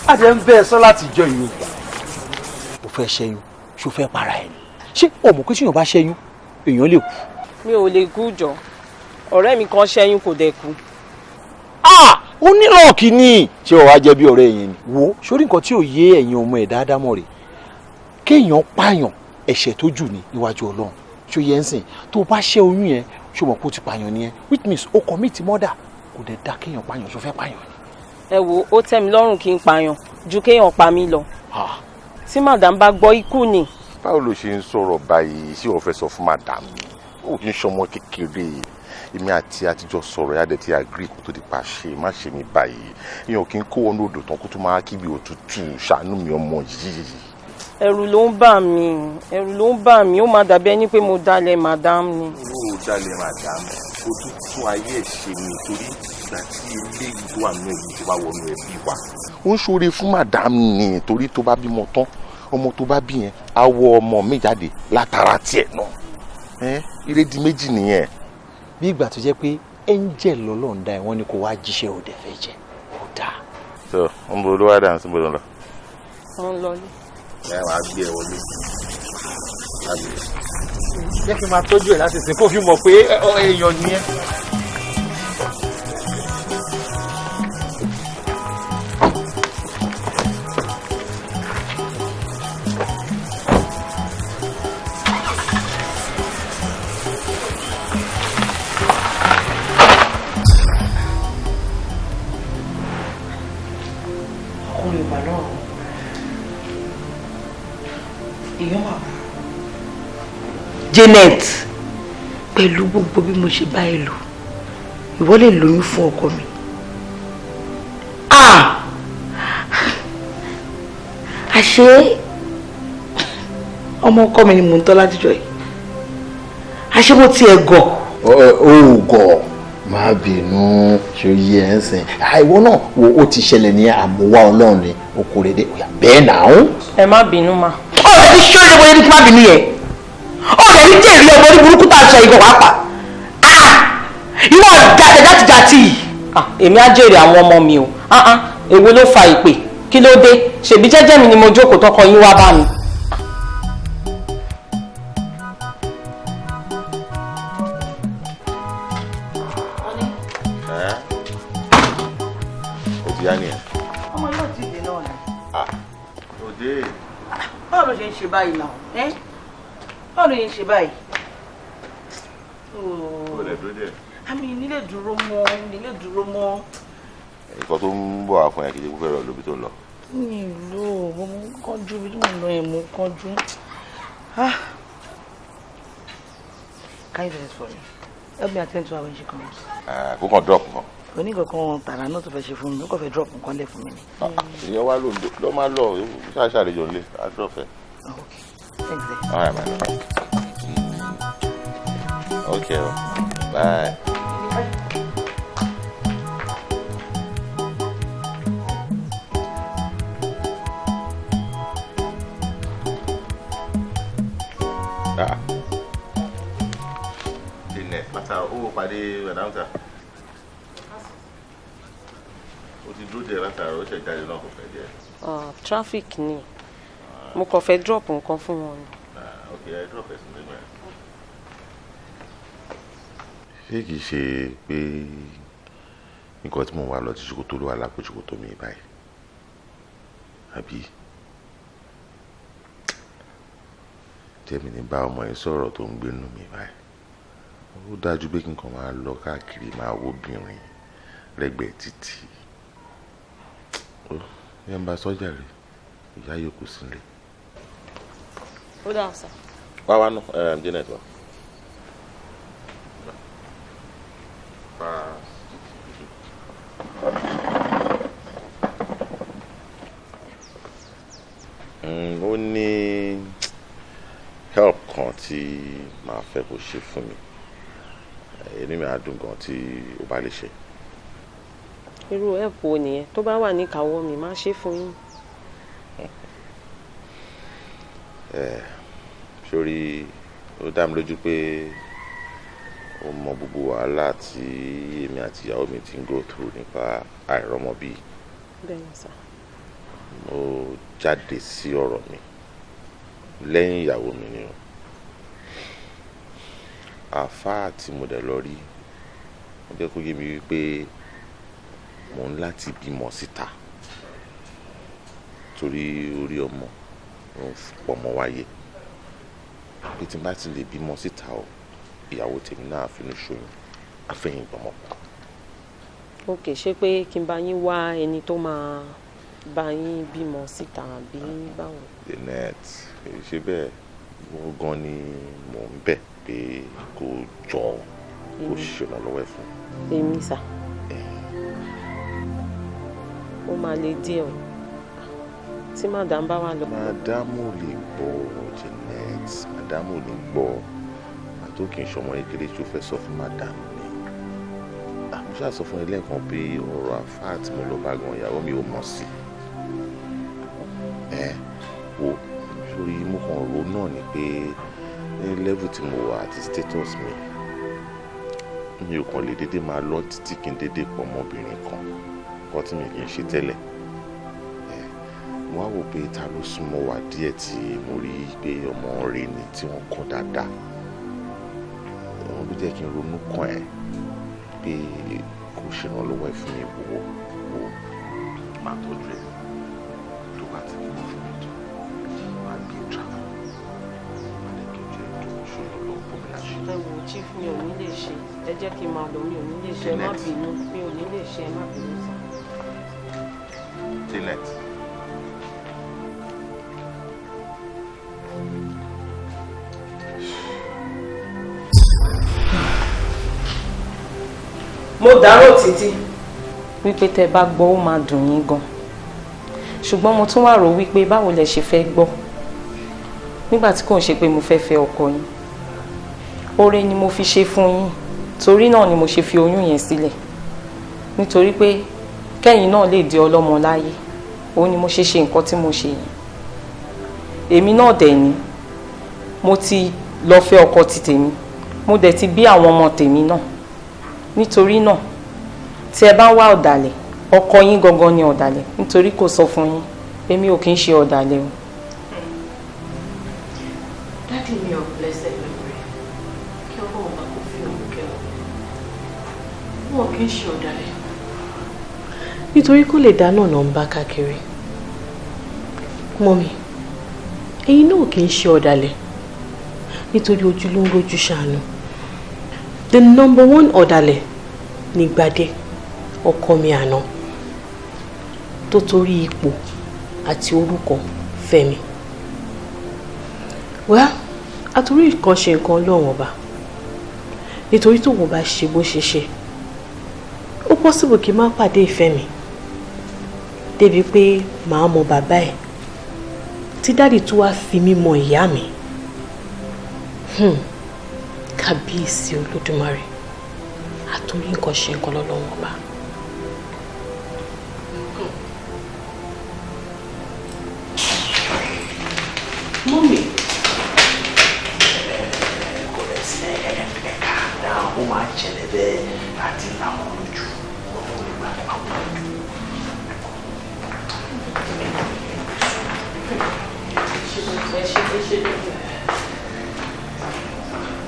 A jẹ́ ń bẹ́ẹ̀ sọ láti jọ ìlú ìgbà. O fẹ́ ṣẹ́yún, ṣo fẹ́ para ẹ̀ ni? Ṣé o mọ̀ pé tíyàn bá ṣẹ́yún, èèyàn lè kú? Mi ò lè kú jọ, ọ̀rẹ́ mi kan ṣẹ́yún kò dẹ̀ kú. Ó ní lọ́ọ̀kì ni. Ṣé o wá jẹ́ bí ọ̀rẹ́ yẹn ni? Wo sórí nǹkan tí ò yé ẹ̀yin ọmọ ẹ̀ dáadáa mọ̀ rè, kéèyàn pààyàn ẹ̀ṣẹ̀ tó jù ní iwájú Ọlọ́run. Ṣó yẹ ń sìn, tó bá ṣẹ́ oyún yẹn, ṣó mọ̀ kó ti pààyàn nìyẹn, which means ó commit murder. Kò dẹ̀ da kéèyàn pààyàn. Ṣó fẹ́ pààyàn ni? Ẹ wo, ó tẹ́ mi lọ́rùn kí n pààyàn ju kéèyàn pa mí lọ. Tí madam bá gbọ́, ikú ni. Báwo ló ṣe ń sọ̀rọ̀ báyìí? Ṣé o fẹ́ sọ fún madam? Ó kì í ṣọmọ kékeré. Èmi àti àtijọ́ sọ̀rọ̀ ẹ̀ adẹ̀ ti agree kó tó di pa ṣe má ṣe mi báyìí. Èèyàn kì í kó wọnú odò tán kó tó máa kíbi òtútù. Ṣàánú mi ọmọ yìí. Ẹ̀rù ló ń bà mí, ẹ̀rù ló ń bà mí, ó máa dàbí ẹni pé mo dalẹ̀ madam ni. Ó dalẹ̀ madam, ó tún tún ayé ẹ̀ ṣe ni, torí ìgbà tí eléyìí tó wà nínú ẹ̀yìn tó bá wọnú ẹbí wa. Ó ń ṣoore fún madam ni, torí tó bá bímọ tán, ọmọ tó bá bí yẹn á wọ ọmọ mi jáde látara tiẹ̀ náà. Ire di méjì nìyẹn. Bí ìgbà tó jẹ́ pé angel lọ́lọ́run dá ẹ, wọ́n ní kó wá jíṣẹ́ ò dẹ̀ fẹ́ jẹ́, ó dáa. So ń bo olówó àdá sí bolo lọ. Mo ń lọ ní. Ẹ wàá gbé ẹ wọlé. Jẹ́ kí n máa tọ́jú ẹ̀ láti sìn kó fi mọ̀ pé èèyàn nìyẹn. Janet, pẹ̀lú gbogbo bí mo ṣe bá ẹ lò, ìwọ lè lóyún fún ọkọ mi. Àṣé ọmọ ọkọ mi ni mò ń tọ́ látijọ́ yìí. Àṣé mo tiẹ̀ gọ̀. Ó gọ̀, má bínú, ṣe yí ẹ ń sìn. Àìwọ náà wo, ó ti ṣẹlẹ̀ ní àmúwá Ọlọ́run ni, o kò rèé dé bẹ́ẹ̀ náà. Ẹ má bínú ma. Ọ̀rẹ́ ti ṣọ́ọ́ṣẹ́ bóyá ní kí má bínú yẹn. Ọ̀rẹ́ ní jèrè ọmọ orí burúkú tá a sọ ìgò pàápàá. Ìwọ jàdé jàtijàti. Èmi á jèrè àwọn ọmọ mi o. Èwo ló fa ìpè? Kí ló dé? Ṣèbí jẹ́jẹ́ mi ni mo jókòó tọkọ yín wá bá mi. Ó ti yá nìyẹn. Ọmọ yóò ti dé náà ni. Òde. Báwo ló ṣe ń ṣe báyìí náà? Báwo ló ṣe ń ṣe báyìí? Ó lè dúró díẹ̀. Àmì nílé dúró mọ́, nílé dúró mọ́. Nǹkan tó ń bọ̀ wá fún ẹ kì í ṣe kó fẹ́ rọ̀ lóbi tó ń lọ. Mi ò lò ó, mo ń kánjú bí mo lọ ẹ̀ mo ń kánjú. Can you do this for me? Help me attend to her when she comes. Kó kàn drop nǹkan. Oníkankan tààrà náà tó fẹ́ ṣe fún mi, ó kàn fẹ́ drop nǹkan lẹ̀ fún mi ni. Ìyẹn wá ló ló máa lọ ṣàṣàlejò nílé, á drop ẹ. Okay, thanks there. All right, man. Okay, bye. Ah. Janet, látara owó pàdé Adamsa. Ó ti dúró díẹ̀ látara ó ṣẹ̀ jáde náà kò fẹ́ díẹ̀. Traffic ni. Mo kàn fẹ́ drop nǹkan fún wọn ni. Ok, ẹ drop ẹ sí nígbà yẹn. Ṣé kìí ṣe pé nǹkan tí mo wà lọ ti ṣòkòtò ló wà lápò ṣòkòtò mi báyìí? Àbí? Tẹ́mi ní bá ọmọ yẹn sọ̀rọ̀ tó ń gbénu mi báyìí. Ó dájú pé kí n kàn máa lọ káàkiri máa wo obìnrin lẹ́gbẹ̀ẹ́ títì. Ó yẹn ń bá sọ́jà rè, ìyá yòókù sílé. Ó dáa sá. Wá wá nù, Janet wá. Ó ní help kan tí màá fẹ́ kó ṣe fún mi. Inú mi á dùn gan tí ó bá lè ṣe. Irú help wo nìyẹn? Tó bá wà níkàáwọ́ mi, má ṣe fún yín. Sórí ó dá mi lójú pé ó mọ gbogbo wàhálà tí èmi àti ìyàwó mi ti ń go through nípa àìrọ́mọbí. Bẹ́ẹ̀ni sá. Mo jáde sí ọ̀rọ̀ mi lẹ́yìn ìyàwó mi ni o. Àáfàá tí mo dẹ̀ lọ rí, ó jẹ́ kó yé mi wípé mò ń láti bímọ síta torí orí ọmọ ló ń pọmọ wáyé. Pé tí n bá ti lè bímọ síta o, ìyàwó tèmi náà finú ṣoyún, àfẹ́yìn gbọmọ pọ̀. Ok, ṣé pé kí n bá yín wá ẹni tó máa bá yín bímọ síta àbí báwo? Janet, ṣé bẹ́ẹ̀ mo gan ni mò ń bẹ̀ pé kó jọ kó ṣèrànlọ́wọ́ ẹ̀ fún. Èmi sà. Ó máa le díẹ̀ o. Tí madam bá wà lọ. Madam ò lè gbọ́, Janet, madam ò lè gbọ́. Àtó kì í ṣọmọ kékeré tí ó fẹ́ sọ fún madam ni. Mo ṣáà sọ fún ẹ lẹ́ẹ̀kan pé ọ̀rọ̀ àfáà tí mo lọ bá gan ìyàwó mi ò mọ̀ sí. Ẹ wo sórí mo kàn rò náà ni pé ní level tí mo wà àti status mi, mi ò kàn lè dédé máa lọ títí kí n dédé pọ̀ ọmọbìnrin kan, nǹkan tí mi kì í ṣe tẹ́lẹ̀. Mo wá wò pé ta ló súnmọ́ wa díẹ̀ tí mo rí pé ọmọ rẹ̀ ni tí wọ́n kọ́ dáadáa. Òun ló jẹ́ kí n ronú kàn ẹ́ pé kò ṣèrànlọ́wọ́ ẹ̀ fún mi wò ó máa tọ́jú ẹ̀ tó bá ti bímọ fún mi tó máa gbé travel máa lè tọ́jú ẹ̀ tó ṣòro lọ́wọ́ bọ́ mi láṣẹ. Ẹ wò chief, mi ò ní lè ṣe, ẹ jẹ́ kí n máa lọ, mi ò ní lè ṣe, ẹ má bínú, mi ò ní lè ṣe, ẹ má bínú sá. Janet. Mo dárò títí wípé tẹ́ bá gbọ́ ó máa dùn yín gan, ṣùgbọ́n mo tún wá rò wípé báwo lẹ ṣe fẹ́ gbọ́ nígbà tí kò ń ṣe pé mo fẹ́ fẹ́ ọkọ yín. Oore ni mo fi ṣe fún yín, torí náà ni mo ṣe fi oyún yẹn sílẹ̀, nítorí pé kẹ́yìn náà lè di ọlọ́mọ láyé. Òun ni mo ṣe ṣe nǹkan tí mo ṣe yẹn. Èmi náà dẹ̀ ni mo ti lọ fẹ́ ọkọ ti tèmi, mo dẹ̀ ti bí àwọn ọmọ tèmi náà. Nítorí náà tí ẹ bá ń wá ọ̀dàlẹ̀, ọkọ yín gangan ni ọ̀dàlẹ̀, nítorí kò sọ fún yín. Èmi ò kì í ṣe ọ̀dàlẹ̀ o. Daddy mi of blessed memory, kí Ọlọ́run bá kó fi òun kẹ́ ọ. Wọn kì í ṣe ọ̀dàlẹ̀. Nítorí kó lè dáná náà ń bá káàkiri. Mọ́mi, ẹ̀yin náà kì í ṣe ọ̀dàlẹ̀. Nítorí ojú ló ń rojú ṣàánú. The number one ọ̀dàlẹ̀ ni Gbadé, ọkọ mi àná, tó torí ipò àti orúkọ fẹ́ mi. Well, àtòrí nǹkan ṣe nǹkan Ọlọ́run ọba. Nítorí tóun bá ṣe bó ṣe ṣe, ó possible kí n má pàdé ìfẹ́ mi débi pé màá mọ bàbá ẹ̀, tí daddy tó wá fi mí mọ ìyá mi. Kábíyèsí Olódùmarè, àtúrí nǹkan ṣe nǹkan lọ́lọ́wọ́n ọba. Mummy. Kò lè ṣe ẹ̀ka náà, ó máa ń ṣẹlẹ̀ bẹ́ẹ̀ àti làwọn lójú ọ̀pọ̀ ìgbà àwọn lójú.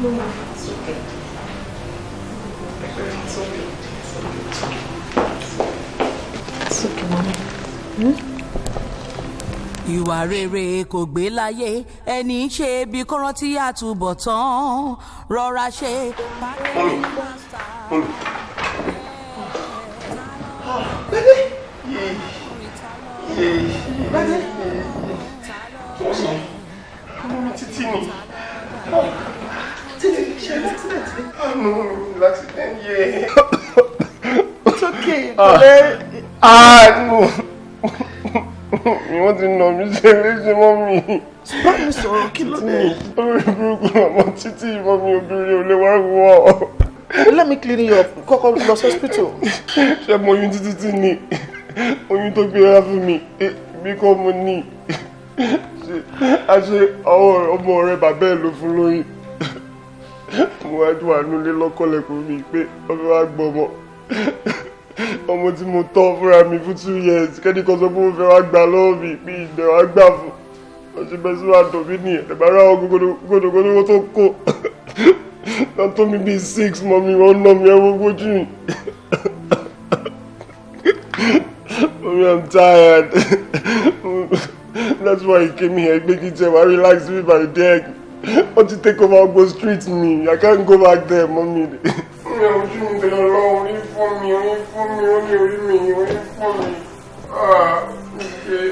Mama, it's okay. It's okay. It's okay, Mommy. Hmm? Ìwà rere kò gbé láyé, ẹni ṣe bí kò rántí àtúbọ̀tán, rọra ṣe. Mummy, mummy. Gbadé. Mummy, títí ni. Títí ṣe l'accident ni. Ah no, l'accident yẹ. It's okay, pẹ̀lẹ́. Ah no. Wọ́n ti nà mí ṣe léṣe mọ́ mi. Bá mi sọ̀rọ̀, kí ló dé? Olórí burúkú lọ́mọ títí ìbọn mi, obìnrin ò lè wá wọ̀. Let me clean you up. Kọ́kọ́ lọ sí hospital. Ṣé mo oyún títí tí ni? Oyún tó gbé wá fún mi, bí kò mo ní. Àṣé ọmọ ọ̀rẹ́ bàbá ẹ̀ ló fún lóyún. Mo wá wà nílé lọ́kọ̀lẹ̀kùn mi pé ọmọ wa gbọ́ ọmọ. Ọmọ tí mo tọ́ fúnra mi fún 2 years, kẹ́ni kan sọ pé mo fẹ́ wá gbà lọ́wọ́ mi, mi ìdẹ̀ wá gbà fún. Ọ̀sẹ̀ bẹ́ẹ̀ sí wàá dùn mí nìyẹn, ẹ̀bá rà ọ́ gbódògbódò tó kó. Wọ́n tó mi bíi 6 mọ́ mi, wọ́n ná mi ẹ̀wọ̀n gbójú mi. Mommy, I'm tired. That's why he came here, make it I relax me by deck. Want to take over go street me. I can't go back there, mommy. Mi ò ojú mi tẹ̀lé ọlọ́run, orí fọ́ mi, orí fọ́ mi, orí orí mi, orí fọ́ mi. Ah, okay.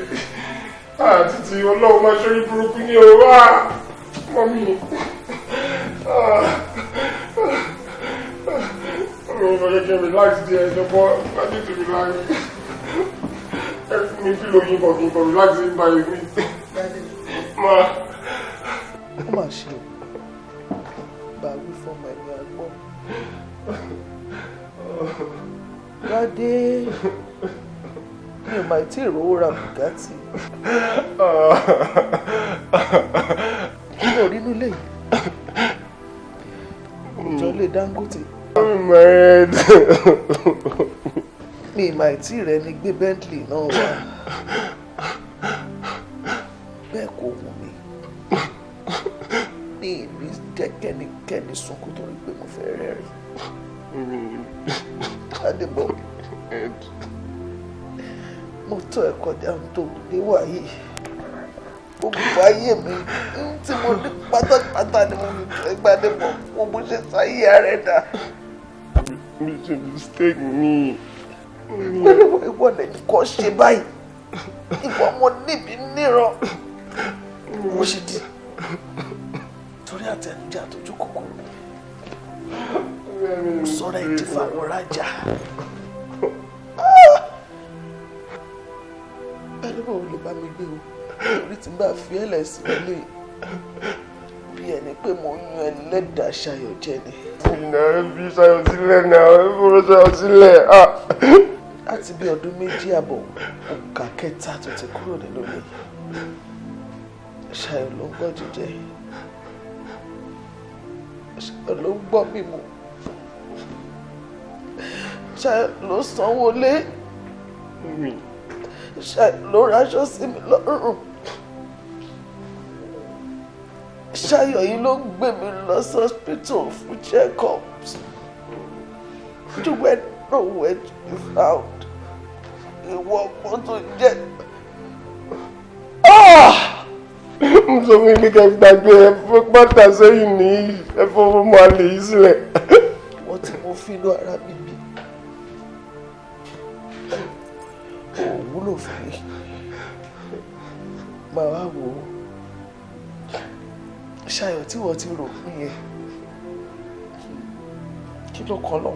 Ah, títí ọlọ́run máa ṣorí burúkú ní o. Ah, mommy. Ah, mi ò fẹ́ kí n relax díẹ̀, ṣùgbọ́n I need to relax. Ẹ fún mi fílò yín bọ̀ kí n bọ̀ relax ní báyìí mi. Ma. Ó mà ṣe o, bá wí fọmọ ẹni àgbọ̀. Gbadé, mi ò máa tí ì rówó ra Bugatti. Kí ló rí nílé yìí? Ìjọ lè Dangote. Mi ì máa tí ì rẹ ni gbé Bentley náà wá. Bẹ́ẹ̀ kò wù mí. Mi ì ní jẹ́ kẹ́nikẹ́ni sunkún torí pé mo fẹ́ rẹ́rìn. Adébọ̀, mo tọ́ ẹ kọjá tó níwà yìí. Gbogbo ayé mi tí mo ní pátápátá ni mo fi tọ́ ẹ Gbádébọ̀, mo bó ṣe sáyé ara ẹ̀ dá. Mi ṣe mistake ni. Gbádébọ̀, ìwọ lẹ́yìn kọ́ ṣe báyìí. Ìwọ ọmọ níbi níran. Mo ṣe di torí àtẹnujẹ àtọjú kòkòrò. Sọ̀rọ̀ ẹ̀ ti fa àwọn rajà. Gbádébọ̀ ò lè bá mi gbé o, torí tí n bá fi ẹ̀lẹ̀ sí ilé bí ẹni pé mo ń yan ẹlẹ́dàá Ṣayọ̀ jẹ ni. Ìnà bí Ṣayọ̀ sílẹ̀ náà, ẹ fọwọ́ Ṣayọ̀ sílẹ̀. Láti bí ọdún 2 àbọ̀, òǹkà kẹta tó ti kúrò nínú ilé. Ṣayọ̀ ló ń gbọ́ jíjẹ. Ṣayọ̀ ló ń gbọ́ mímu. Ṣayọ̀ ló sanwó lé. Ṣayọ̀ ló raṣọ sí mi lọ́rùn. Ṣayọ̀ yìí ló ń gbé mi lọ sí hospital fún check-ups. You were nowhere to be found. Ìwọ ọmọ tó jẹ́. Mo sọ fún yín pé kẹ́ gbàgbé ẹ fún pátá sẹ́yìn ní ẹ fọwọ́ mọ́ àlè yìí sílẹ̀. Wọ́n tí mo fi inú ara mi bí. Ò wúlò fún mi. Màá wá wò ó. Ṣayọ̀ tí wọ́n ti rò fún yẹn. tó kan lọ.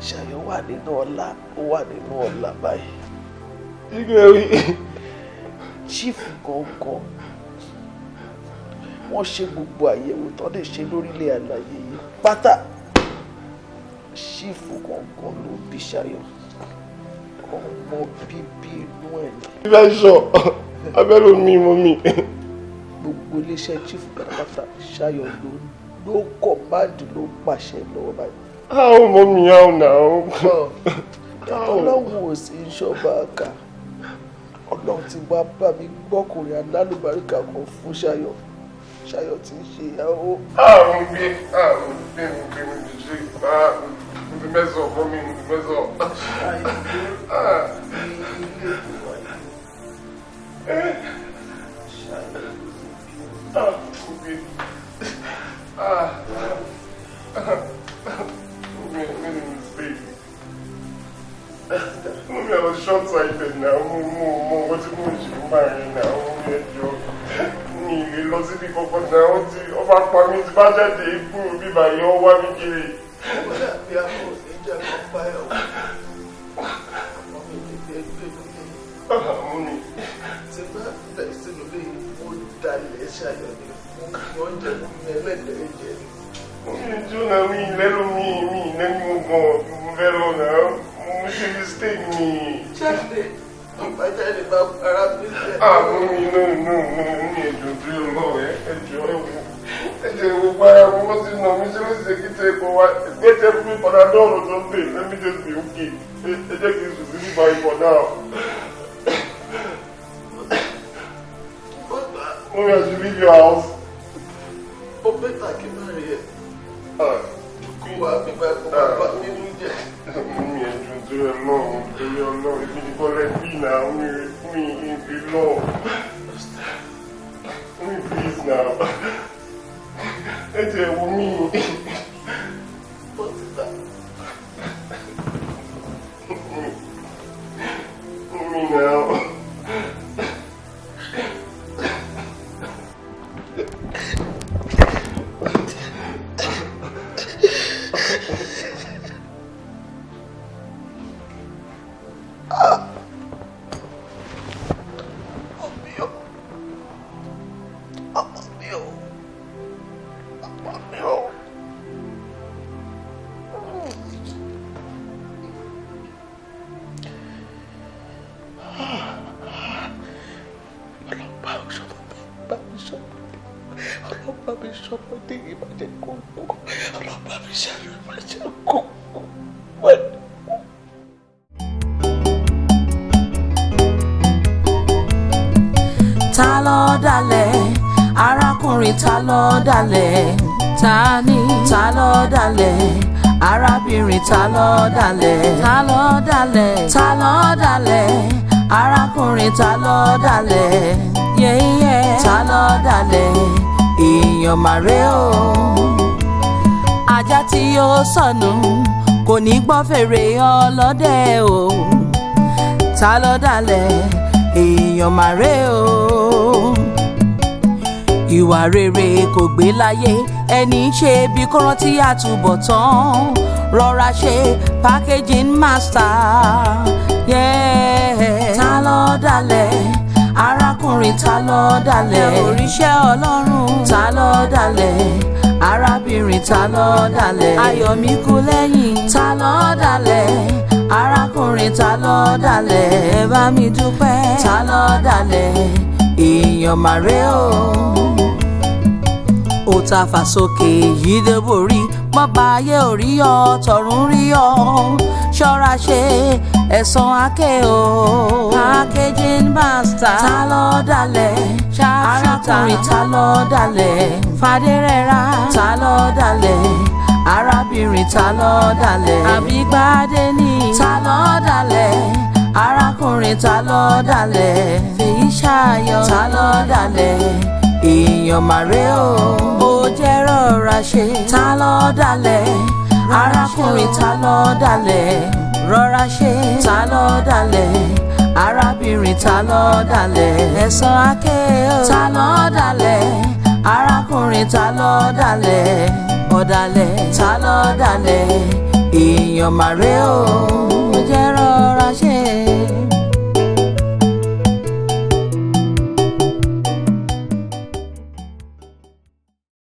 Ṣayọ̀ wà nínú ọlá, ó wà nínú ọlá báyìí. Chief gangan, wọ́n ṣe gbogbo àyẹ̀wò tó lè ṣe lórílẹ̀ àlàyé yìí pátá. Chief gangan ló bí Ṣayọ̀, ọmọ bíbí inú ẹ̀ ni. Ibẹ̀ sọ abẹ́rẹ́ mi mọ́ mi. Gbogbo iléeṣẹ́ chief pátápátá, Ṣayọ̀ ló command, ló pàṣẹ lọ́wọ́ báyìí. How, mommy, how now? Ọlọ́run ò sí ń ṣọba àkà. Ọlọ́run ti wá bá mi gbọ́kùnrin alálùbáríkà kan fún Ṣayọ̀. Ṣayọ̀ ti ń ṣe ìyàwó. Mo gbé, mo gbé, mo gbé, mo ti ṣe, mo ti mẹ́sàn-án, mọ́mí, mo ti mẹ́sàn-án. Ṣayọ̀ ló ní ilé ìwà yìí. Ṣayọ̀ ló ti bí. Mo gbé. Made a mistake. Mommy, I was short-sighted now. Mo mo ti mo ṣe máa rìn náà. Mo mi ẹjọ́. Mi lè lọ síbi kankan náà. Ó ti ọba pa mí tí bá jáde kúrò bíbá yẹn ó wá mi kiri. Ó dàbí àwọn oníjà kan pa ẹ̀ wọ́n. Àwọn mi ti fi ẹgbẹ́ mi lé. Mommy. Tí bá bẹ̀ sínú ilé yìí, mo dalẹ̀ Ṣayọ̀ ni. Mo fi oúnjẹ mú mi ẹlẹ́dẹ̀ẹ́ jẹ ni. Mi ẹjọ́ náà mi lẹ́nu mi mi lẹ́nu gan. Mo fẹ́ lọ náà. Mo ṣe mistake mi. Jáde, ọba jáde bá ara mi lẹ̀. Mommy, no, no, no, mi ẹjọ́ tó yọ lọ ẹ ẹjọ́ ẹ wò. Ẹjọ́ ìwò para mo wọ́n sì nà mí ṣe ló ṣe kí tẹ kọ wá. Get me Panadol or something. Let me just be okay. Ẹ jẹ́ kí n sùn sí bíbá for now. Mommy, I should leave your house. Ó bẹ́tà kí n má rí ẹ. Kó wá bíbá kó má bá nínú jẹ. Mommy, ẹjọ́ tó yọ lọ́rùn torí Ọlọ́run. Èmi ní kọ́lẹ́ bí náà mi mi ìfi lọ. Mommy, please now. Ẹ jẹ́ wo mí. Mommy now. Ta ló dalẹ̀ arákùnrin, ta ló dalẹ̀, ta ni, ta ló dalẹ̀ arábìnrin, ta ló dalẹ̀, ta ló dalẹ̀, ta ló dalẹ̀ arákùnrin, ta ló dalẹ̀, yẹ́yẹ́, ta ló dalẹ̀ èèyàn màrẹ́ o. Ajá tí yóò sọnù kò ní gbọ́ fèrè ọlọ́dẹ o. Ta ló dalẹ̀ èèyàn màrẹ́ o. Ìwà rere kò gbé láyé, ẹni ṣe bí kó rántí àtúbọ̀tán. Rọra ṣe packaging master. Yeah. Ta ló dalẹ̀ arákùnrin, ta ló dalẹ̀ oríṣẹ́ Ọlọ́run, ta ló dalẹ̀ arábìnrin, ta ló dalẹ̀ ayọ̀mí kú lẹ́yìn, ta ló dalẹ̀ arákùnrin, ta ló dalẹ̀ ẹ bá mi dúpẹ́, ta ló dalẹ̀ èèyàn màrẹ́ o. Ó ta fà sókè yìí dé borí, bọ́ba ayé ò rí ọ, tọ̀run rí ọ, ṣọ́ra ṣe ẹ̀san àké o. Packaging master. Ta ló dalẹ̀ arákùnrin, ta ló dalẹ̀ fàdérẹ́ra, ta ló dalẹ̀ arábìnrin, ta ló dalẹ̀ àbígbádé ni, ta ló dalẹ̀ arákùnrin, ta ló dalẹ̀ fèyí ṣàyọ̀, ta ló dalẹ̀ èèyàn màrẹ́ o. Ó jẹ́ rọra ṣe, ta ló dalẹ̀ arákùnrin, ta ló dalẹ̀ rọra ṣe, ta ló dalẹ̀ arábìnrin, ta ló dalẹ̀ ẹ̀san àké o. Ta ló dalẹ̀ arákùnrin, ta ló dalẹ̀ Ọ̀dàlẹ̀, ta lọ́dàlẹ̀? Èèyàn màrè o.